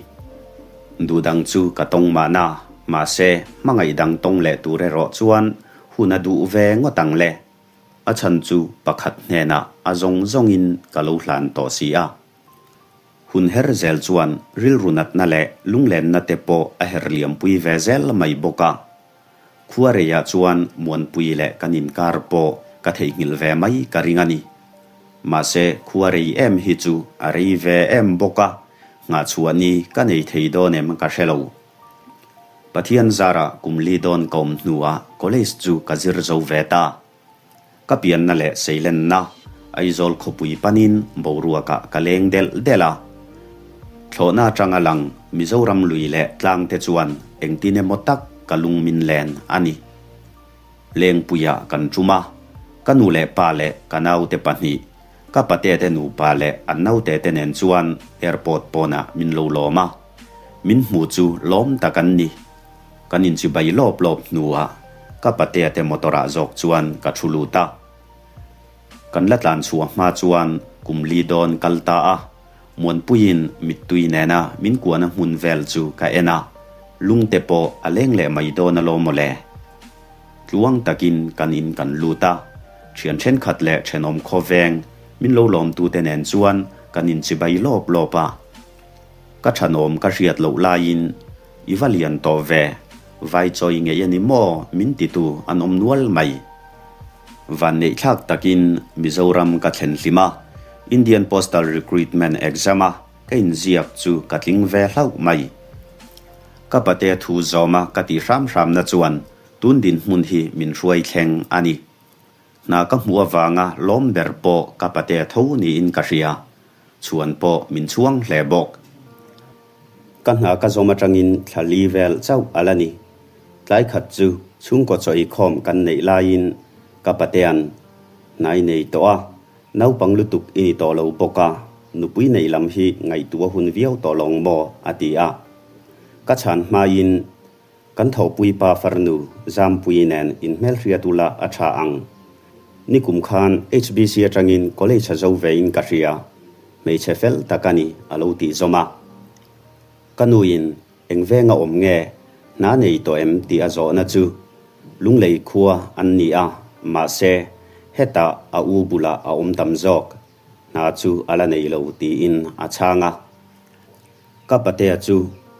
Duh dang chu ka tawng mahna, mahse hmangaih dang tawng leh tur erawh chuan hun a duh ve ngawt ang le. A chhan chu pakhat hnenah a zawng zawngin ka lo hlan tawh si a. Hun her zel chuan rilru natna leh lunglenna te pawh a her liampui ve zel mai bawk a. Khuareiah chuan Muanpui leh kan inkar pawh ka theihnghilh ve mai ka ring a ni. Mahse, khuarei em hi chu a rei ve em bawk a, Nghahchhuah ni ka nei thei dawn em ka hre lo. Pathian zarah kum li dawn ka awm hnuah college chu ka zir zo ve ta. Ka pianna leh seilenna Aizawl khawpui panin boruakah ka leng delh delh a. Thlawhna atanga lang Mizoram lui leh tlangte chuan engtin emaw tak ka lung min len a ni. Lengpuiah kan tum a, ka nu leh pa leh ka naute pahnih, ka patete nupa leh an nautete nen chuan airport pawnah min lo lawm a. Min hmu chu lawm tak an ni. Kan inchibai lawp lawp hnuah ka patea te motor ah zawk chuan ka thu lut a. Kan la tlan chhuah hma chuan kum li dawn kal ta a, Muanpuiin mittui nena min kuahna hmun vel chu ka en a, lungte pawh a leng leh mai dawn alawm mawle. Tluang takin kan in kan lut a, thian thenkhat leh thenawm khawveng min lo lawmtute nen chuan kan inchibai lawp lawp a. Ka thanawm ka hriat loh laiin I va lian tawh ve, vai chawi ngei a ni maw min titu an awm nual mai. Vanneihthlak takin Mizoram ka thlen hlim a, Indian Postal Recruitment Exam a ka inziak chu ka tling ve hlauh mai. Ka pate thu zawma ka tih hram hramna chuan tun dinhmun hi min hruai thleng a ni. Hna ka hmuh avanga lawm ber pawh ka pate tho niin ka hria. Chhuan pawh min chhuang hle bawk. Ka hna ka zawm atangin thla li vel chauh a la ni. Tlai khat chu chhungkaw chaw eikhawm kan neih laiin ka patea'n hnai nei tawh a, naupang lutuk i ni tawh lo bawk a, nupui neih lam hi ngaihtuah hun viau tawh lawng maw? a ti a. Ka chhan hmaiin Kan thawhpui pa farnu Zampui nen inhmelhriat ula a tha ang. Nikum khan HBC atangin college a zo vein ka hria, hmeichhe fel tak a ni a lo tih zawm a. Ka nuin eng venga awm nge hna nei tawh em tih a zawhna chu Lunglei khua an ni a, mahse hetah a u bulah a awm tam zawk, hna chu a la nei lo tiin a chhang a. Ka patea chu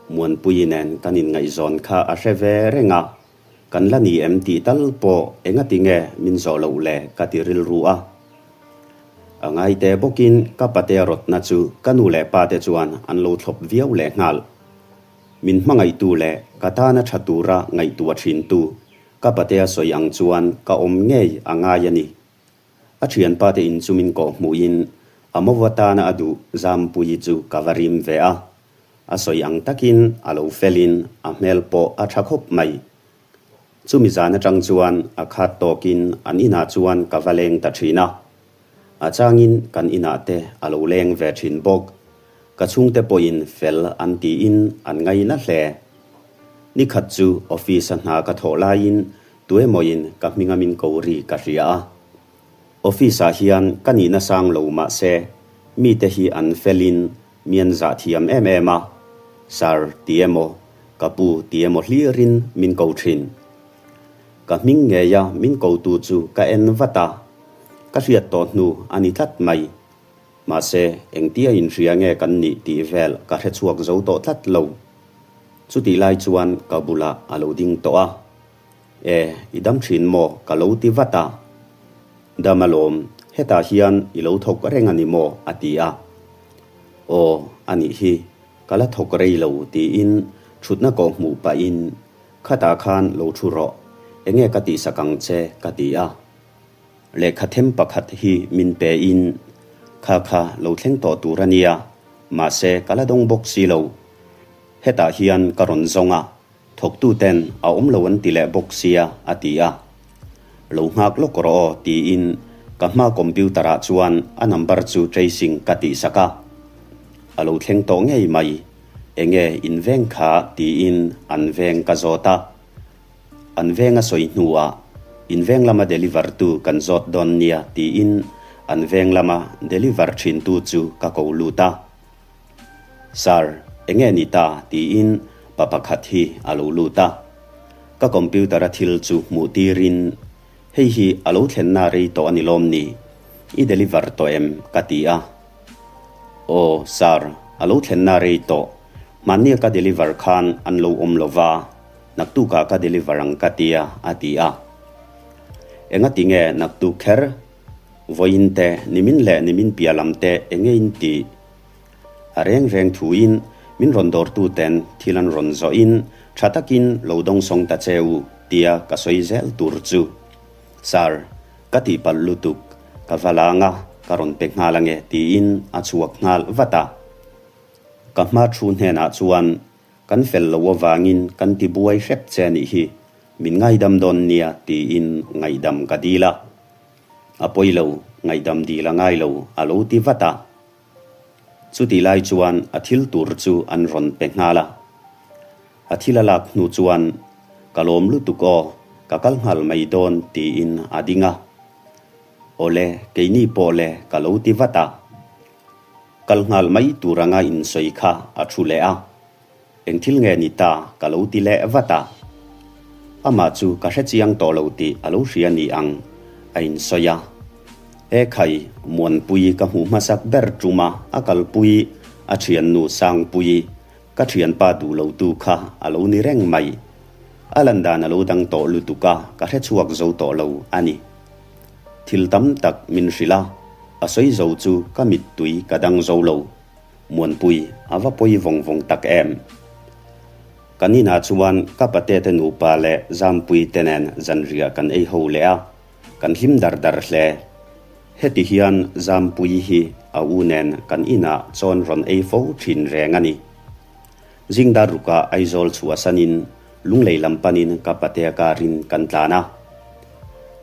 Muanpuii nen kan inngaihzawn kha a hre ve reng a, kan la ni em tih tal pawh engati nge min zawh loh le ka ti rilru a. A ngaite bawkin ka patea rawtna chu ka nu leh pate chuan an lo thlawp viau leh nghal. Min hmangaihtu leh ka tana tha tura ngaihtuah thintu ka patea sawi ang chuan ka awm ngei a ngai a ni. A thianpa te in chu min kawh hmuhin a mova tana a duh Zampuii chu ka va rim ve a. A sawi ang takin a lo felin a hmel pawh a tha khawp mai. Chumi zan atang chuan a khat tawkin an inah chuan ka va leng ta thin a. A changin kan inah te a lo leng ve thin bawk. Ka chhungte pawhin fel an tiin an ngaina hle. Nikhat chu office a hna ka thawh laiin Tuemawin ka hminga min ko ri ka hria a. Office ah hian ka nihna sang lo mahse mite hi an felin mi an zah thiam em em a, Sir ti emaw, ka pu ti emaw hlirin min ko thin. Ka hming ngeia min kotu chu ka en vat a, ka hriat tawh hnu a ni tlat mai. Mahse engtia inhria nge kan nih tih vel ka hre chhuak zo tawh tlat lo. Chutih lai chuan ka bulah a lo ding tawh a. E, i dam thin maw? Ka lo ti vat a. Dam alawm, hetah hian i lo thawk reng a ni maw? A ti a. Aw, a nih hi, ka la thawk rei lo tiin thutna kawh hmuh pahin, Khatah khan lo thu rawh, enge ka tihsak ang che? Ka ti a. Lehkha them pakhat hi min pe in, Kha kha lo thleng tawh tur a nia, mahse ka la dawng bawk si lo. Hetah hian ka rawn zawng a, Thawktuten a awm lo an ti leh bawk sia, a ti a. Lo nghak lawk rawh aw, tiin ka hma computer ah chuan a number chu tracing ka tihsak a. A lo thleng tawh ngei mai, enge in veng kha tiin an veng ka zawt a. An veng a sawi hnuah in veng lama deliver tu kan zawt dawn nia tiin an veng lama deliver thintu chu ka ko lut a. Sir, enge ni ta? tiin pa pakhat hi a lo lut a. Ka computer a thil chu hmuh tirin, Hei hi a lo thlenna rei tawh a ni lawm ni? I deliver tawh em? ka ti a. Aw, sir, a lo thlenna rei tawh. Hmannia ka deliver khan an lo awm lo va, naktukah ka deliver ang ka tia, a ti a. Engati nge naktuk kher? Vawiin te, nimin leh nimin piah lam te enge in tih? A reng reng thuin min rawn dawrtuten thil an rawn zawhin tha takin lo dawngsawng ta che u tia ka sawi zel tur chu. Sir, ka tihpalh lutuk, ka va lang a, ka rawn pe nghal ange tiin a chhuak nghal vat a. Ka hma thu hnenah chuan kan fel lo avangin kan ti buai hrep che a nih hi, min ngaidam dawn nia tiin ngaihdam ka dil a. A pawi lo, ngaihdam dil a ngai lo a lo ti vat a. Chutih lai chuan a thil tur chu an rawn pe nghal a. A thil a lak hnu chuan, Ka lawm lutuk aw, ka kal nghal mai dawn tiin a ding a. Awle, keini pawh le ka lo ti vat a. Kal nghal mai tur anga insawi kha a thu leh a. Eng thil nge ni ta ka lo ti leh vat a. Amah chu ka hre chiang tawh lo tih a lo hria ni ang a insawi a. E khai, Muanpui ka hmuh hmasak ber ṭuma a kalpui a ṭhiannu Sangpui ka ṭhianpa duh lo tu kha a lo ni reng mai. A lan dan a lo dang tawh lutuk a, ka hre chhuak zo tawh lo a ni. Thil tam tak min hrilh a, a sawi zo chu ka mittui ka dang zo lo. Muanpui, a va pawi vawng vawng tak em? Kan inah chuan ka pate te nupa leh Zampui te nen zanriah kan ei ho leh a, kan hlim dar dar hle. Heti hian Zampui hi a u nen kan inah chawn rawn ei fo thin reng a ni. Zingdar rukah Aizawl chhuahsanin Lunglei lam panin ka patea karin kan tlan a.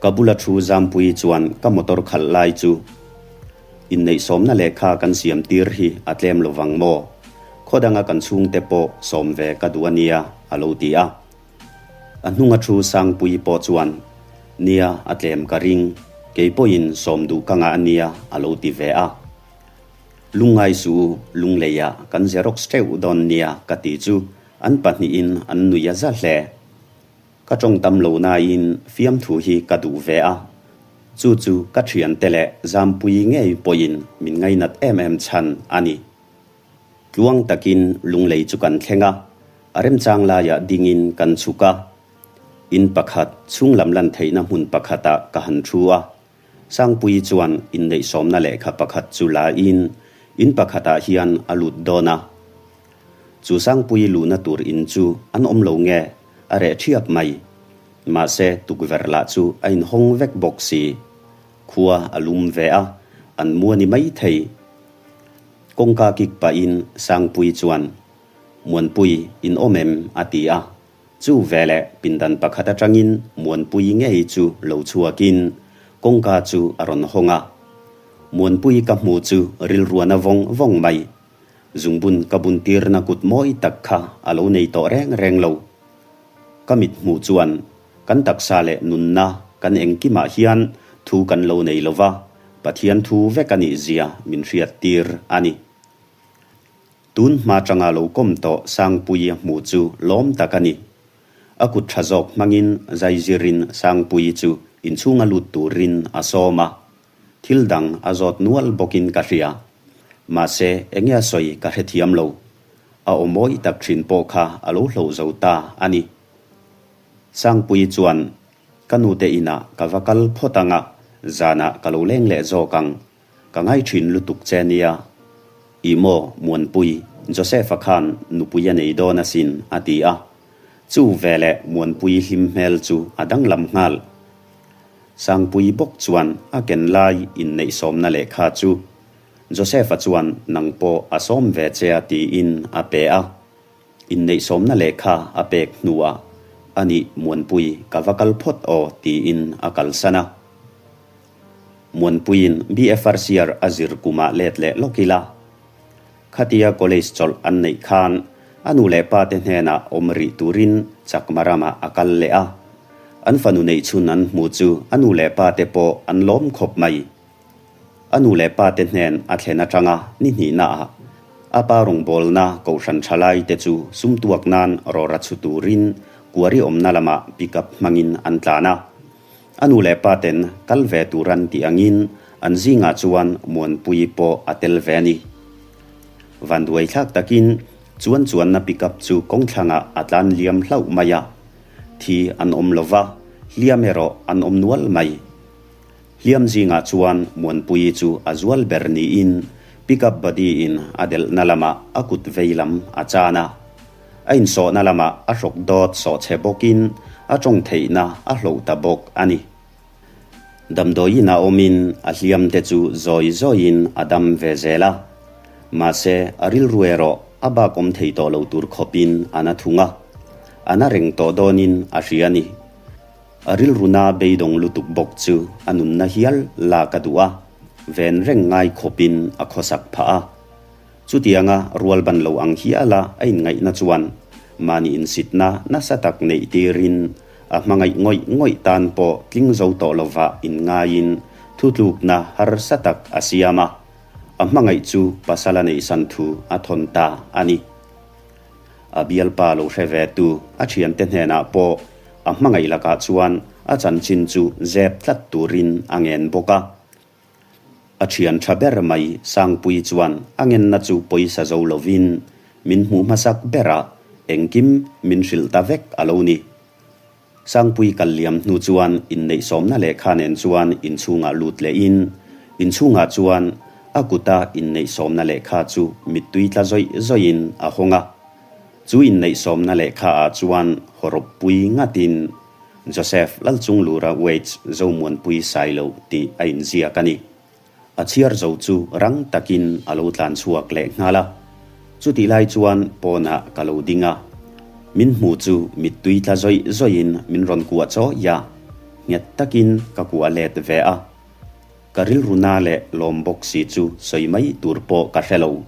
Ka bula thu Zampui chuan ka motor khalh lai chu Inneihsawmna lehkha kan siam tir hi a tlem lo vang maw? Khaw danga kan chhungte pawh sawm ve ka duh a nia, a lo ti a. A hnunga thu Sangpuii pawh chuan, Nia, a tlem ka ring, kei pawhin sawm duh ka ngah a nia, a lo ti ve a. Lungngai suh u, Lungleiah kan xerox teuh dawn nia ka ti chu an pahnihin an nui a za hle. Ka tawng tam lo nain fiamthu hi ka duh ve a, chu chu ka thiante leh Zampuii ngei pawhin min ngainat em em chhan a ni. Tluang takin Lunglei chu kan thleng a, a remchang laiah dingin kan chhuk a. In pakhat chhunglam lan theihna hmun pakhatah ka han thu a, Sangpuii chuan inneihsawmna lehkha pakhat chu la in in pakhatah hian a lut dawn a. Chu Sangpuii luhna tur in chu an awm lo nge a reh thiap mai. Mahse tukverh lah chu a inhawng vek bawk si. Khua a lum ve a, an mu a ni mai thei. Kawngka kik pahin Sangpuii chuan, Muanpui, in awm em? a ti a. Chu veleh pindan pakhat atangin Muanpui ngei chu lo chhuakin kawngka chu a rawn hawng a. Muanpui ka hmu chu rilruana vawng vawng mai. Zungbun ka bun tirna kut mawi tak kha a lo nei tawh reng reng lo. Ka mit hmuh chuan kan taksa leh nunna kan engkimah hian thu kan lo nei lova, Pathian thu vek a nih zia min hriat tir a ni. Tun hma tanga lo kawm tawh Sangpuii a hmuh chu lawm tak a ni. A kut tha zawk hmangin zaizirin Sangpuii chu inchhunga lut turin a sawm a. Thil dang a zawt nual bawkin ka hria. Mahse, enge a sawi ka hrethiam lo. A aw mawi tak thin pawh kha a lo hloh zo ta a ni. Sangpuii chuan, Ka nute inah ka va kal phawt ang a, zanah ka lo leng leh zawk ang. Ka ngai thin lutuk che nia. Ih maw, Muanpui, Joseph-a khan nupui a nei dawn asin, a ti a. Chu veleh Muanpui hlim hmel chu a danglam nghal. Sangpui bawk chuan a ken lai inneihsawmna lehkha chu Joseph-a chuan nang pawh a sawm ve che a tiin a pe a. Inneihsawmna lehkha a pek hnuah a nih Muanpui ka va kal phawt aw tiin a kalsan a. Muanpuiin BFRCR a zir kumah let leh lawk ila. Khatia college chawlh an neih khan a nu leh pa te hnenah awm rih turin Chakma ramah a kal leh a. An fanu neih chhun an hmu chu a nu leh pa te pawh an lawm khawp mai. A nu leh pa te hnen a thlen atanga ni hnihnaah a pa rawngbawlna kohhran thalai te chu sum tuak nan rawra chhu turin kuari awmna lamah pick up hmangin an tlan a. A nu leh pa ten kal ve tur an tih angin an zingah chuan Muanpui pawh a tel ve a ni. Vanduai thlak takin chuan chuanna pickup chu kawngthlangah a tlan liam hlauh mai a. Thi an awm lo va, hliam erawh an awm nual mai. Hliam zingah chuan Muanpuii chu a zual ber niin Pickup body in a delhna lamah a kut vei lam a chan a. A insawhna lamah a hrawk dawt sawhchhe bawkin a tawng theihna a hloh ta bawk a ni. Damdawiin a awmin a hliam te chu zawi zawiin a dam ve zel a. Mahse, a rilru erawh a bak awm thei tawh lo tur khawpin a na thung a. A na reng tawh dawnin a hria a ni. A rilru na beidawng lutuk bawk chu a nunna hial lak a duh a, ven reng ngai khawpin a khawsak phah a. Chutianga rual ban lo ang hiala a inngaihna chuan mahni insitna nasa tak neih tirin a hmangaih ngawih ngawih tan pawh tling zo tawh lovah inngaiin thutlukna harsa tak a siam a, a hmangaih chu pasal a neihsan thu a thawn ta a ni. A bialpa lo hre ve tu a thiante hnenah pawh a hmangaih lakah chuan a chanchin chu zep tlat turin a ngen bawk a. A thian tha ber mai Sangpui chuan a ngenna chu pawisa zo lovin min hmuh hmasak berah engkim min hrilh ta vek a lo ni. Sangpui kal liam hnu chuan inneihsawmna lehkha nen chuan inchhungah lut lehin inchhungah chuan a kuta inneihsawmna lehkha chu mittui tla zawih zawihin a hawng a. Chu inneihsawmna lehkha ah chuan hawrawppui ngatin Joseph Lalchunglura Waits Zomuanpui Sailo tih a inziak a ni. A chhiar zo chu rang takin a lo tlan chhuak leh nghal a. Chutih lai chuan pawnah ka lo ding a. Min hmu chu mittui tla zawih zawihin min rawn kuah chawi a, nghet takin ka kuah let ve a. Ka rilru na leh lawm bawk si chu sawi mai tur pawh ka hre lo.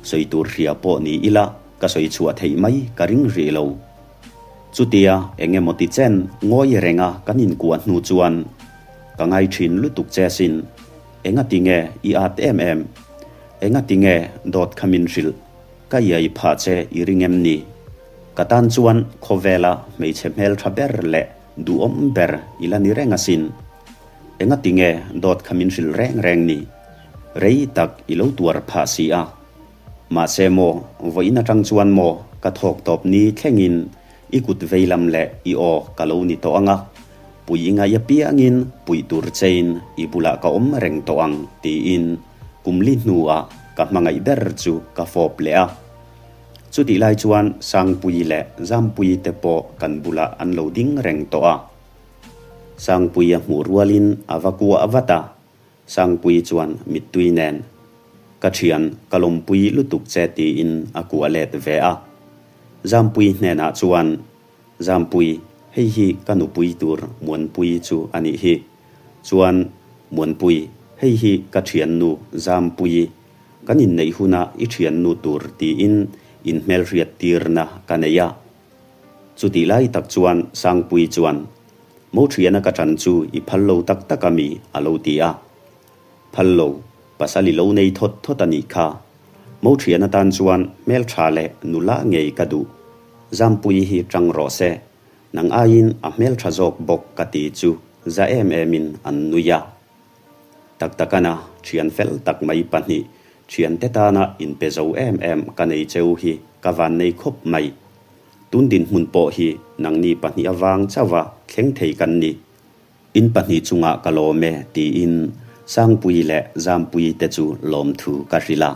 Sawi tur hria pawh ni ila ka sawi chhuah theih mai ka ring rih lo. Chutia eng emaw ti chen ngawi renga kan inkuah hnu chuan ka ngai thin lutuk che sin, enga ti nge i at em em? Enga ti nge dawt kha min hrilh? Ka iai phah che i ring em ni? Ka tan chuan khawvela hmeichhe hmeltha ber leh duhawm ber i la ni reng asin. Enga ti nge dawt kha min hrilh reng reng ni? Rei tak i lo tuar phah si a. Mahse maw, vawiin atang chuan maw ka thawk tawp ni thlengin i kut vei lam leh i aw ka lo ni tawh ang a, pui i ngaih apiangin puih tur chein i bulah ka awm reng tawh ang tiin kum li hnuah ka hmangaih ber chu ka fawp leh a. Chutih lai chuan Sangpui leh Zampui te pawh kan bulah an lo ding reng tawh a. Sangpui a hmuh rualin a va kuah vat a, Sangpui chuan mittui nen, Ka thian, ka lawmpui lutuk che tiin a kuah let ve a. Zampui hnenah chuan, Zampui, hei hi ka nupui tur Muanpui chu a nih hi. Chuan, Muanpui, hei hi ka thiannu Zampuii, kan inneih huna i thiannu tur tiin inhmelhriat tirna ka nei a. Chutih lai tak chuan Sangpui chuan, Mo thiana ka ṭan chu i phal lo tak tak a mi? a lo ti a. Phal lo, pasal i lo nei thawt thawt a nih kha. Mo thian atan chuan hmelṭha leh nula ngei ka duh. Zampui hi ṭang rawh se, nang aiin a hmelṭha zawk bawk ka ti chu za em emin an nui a. Tak takana thian fel tak mai pahnih thiante tana inpe zo em em ka nei cheu hi ka van nei khawp mai. Tun dinhmun pawh hi nangni pahnih avang chauha thleng thei kan ni. In pahnih chungah ka lawm e tiin Sangpui leh Zampui te chu lawmthu ka hrilh a.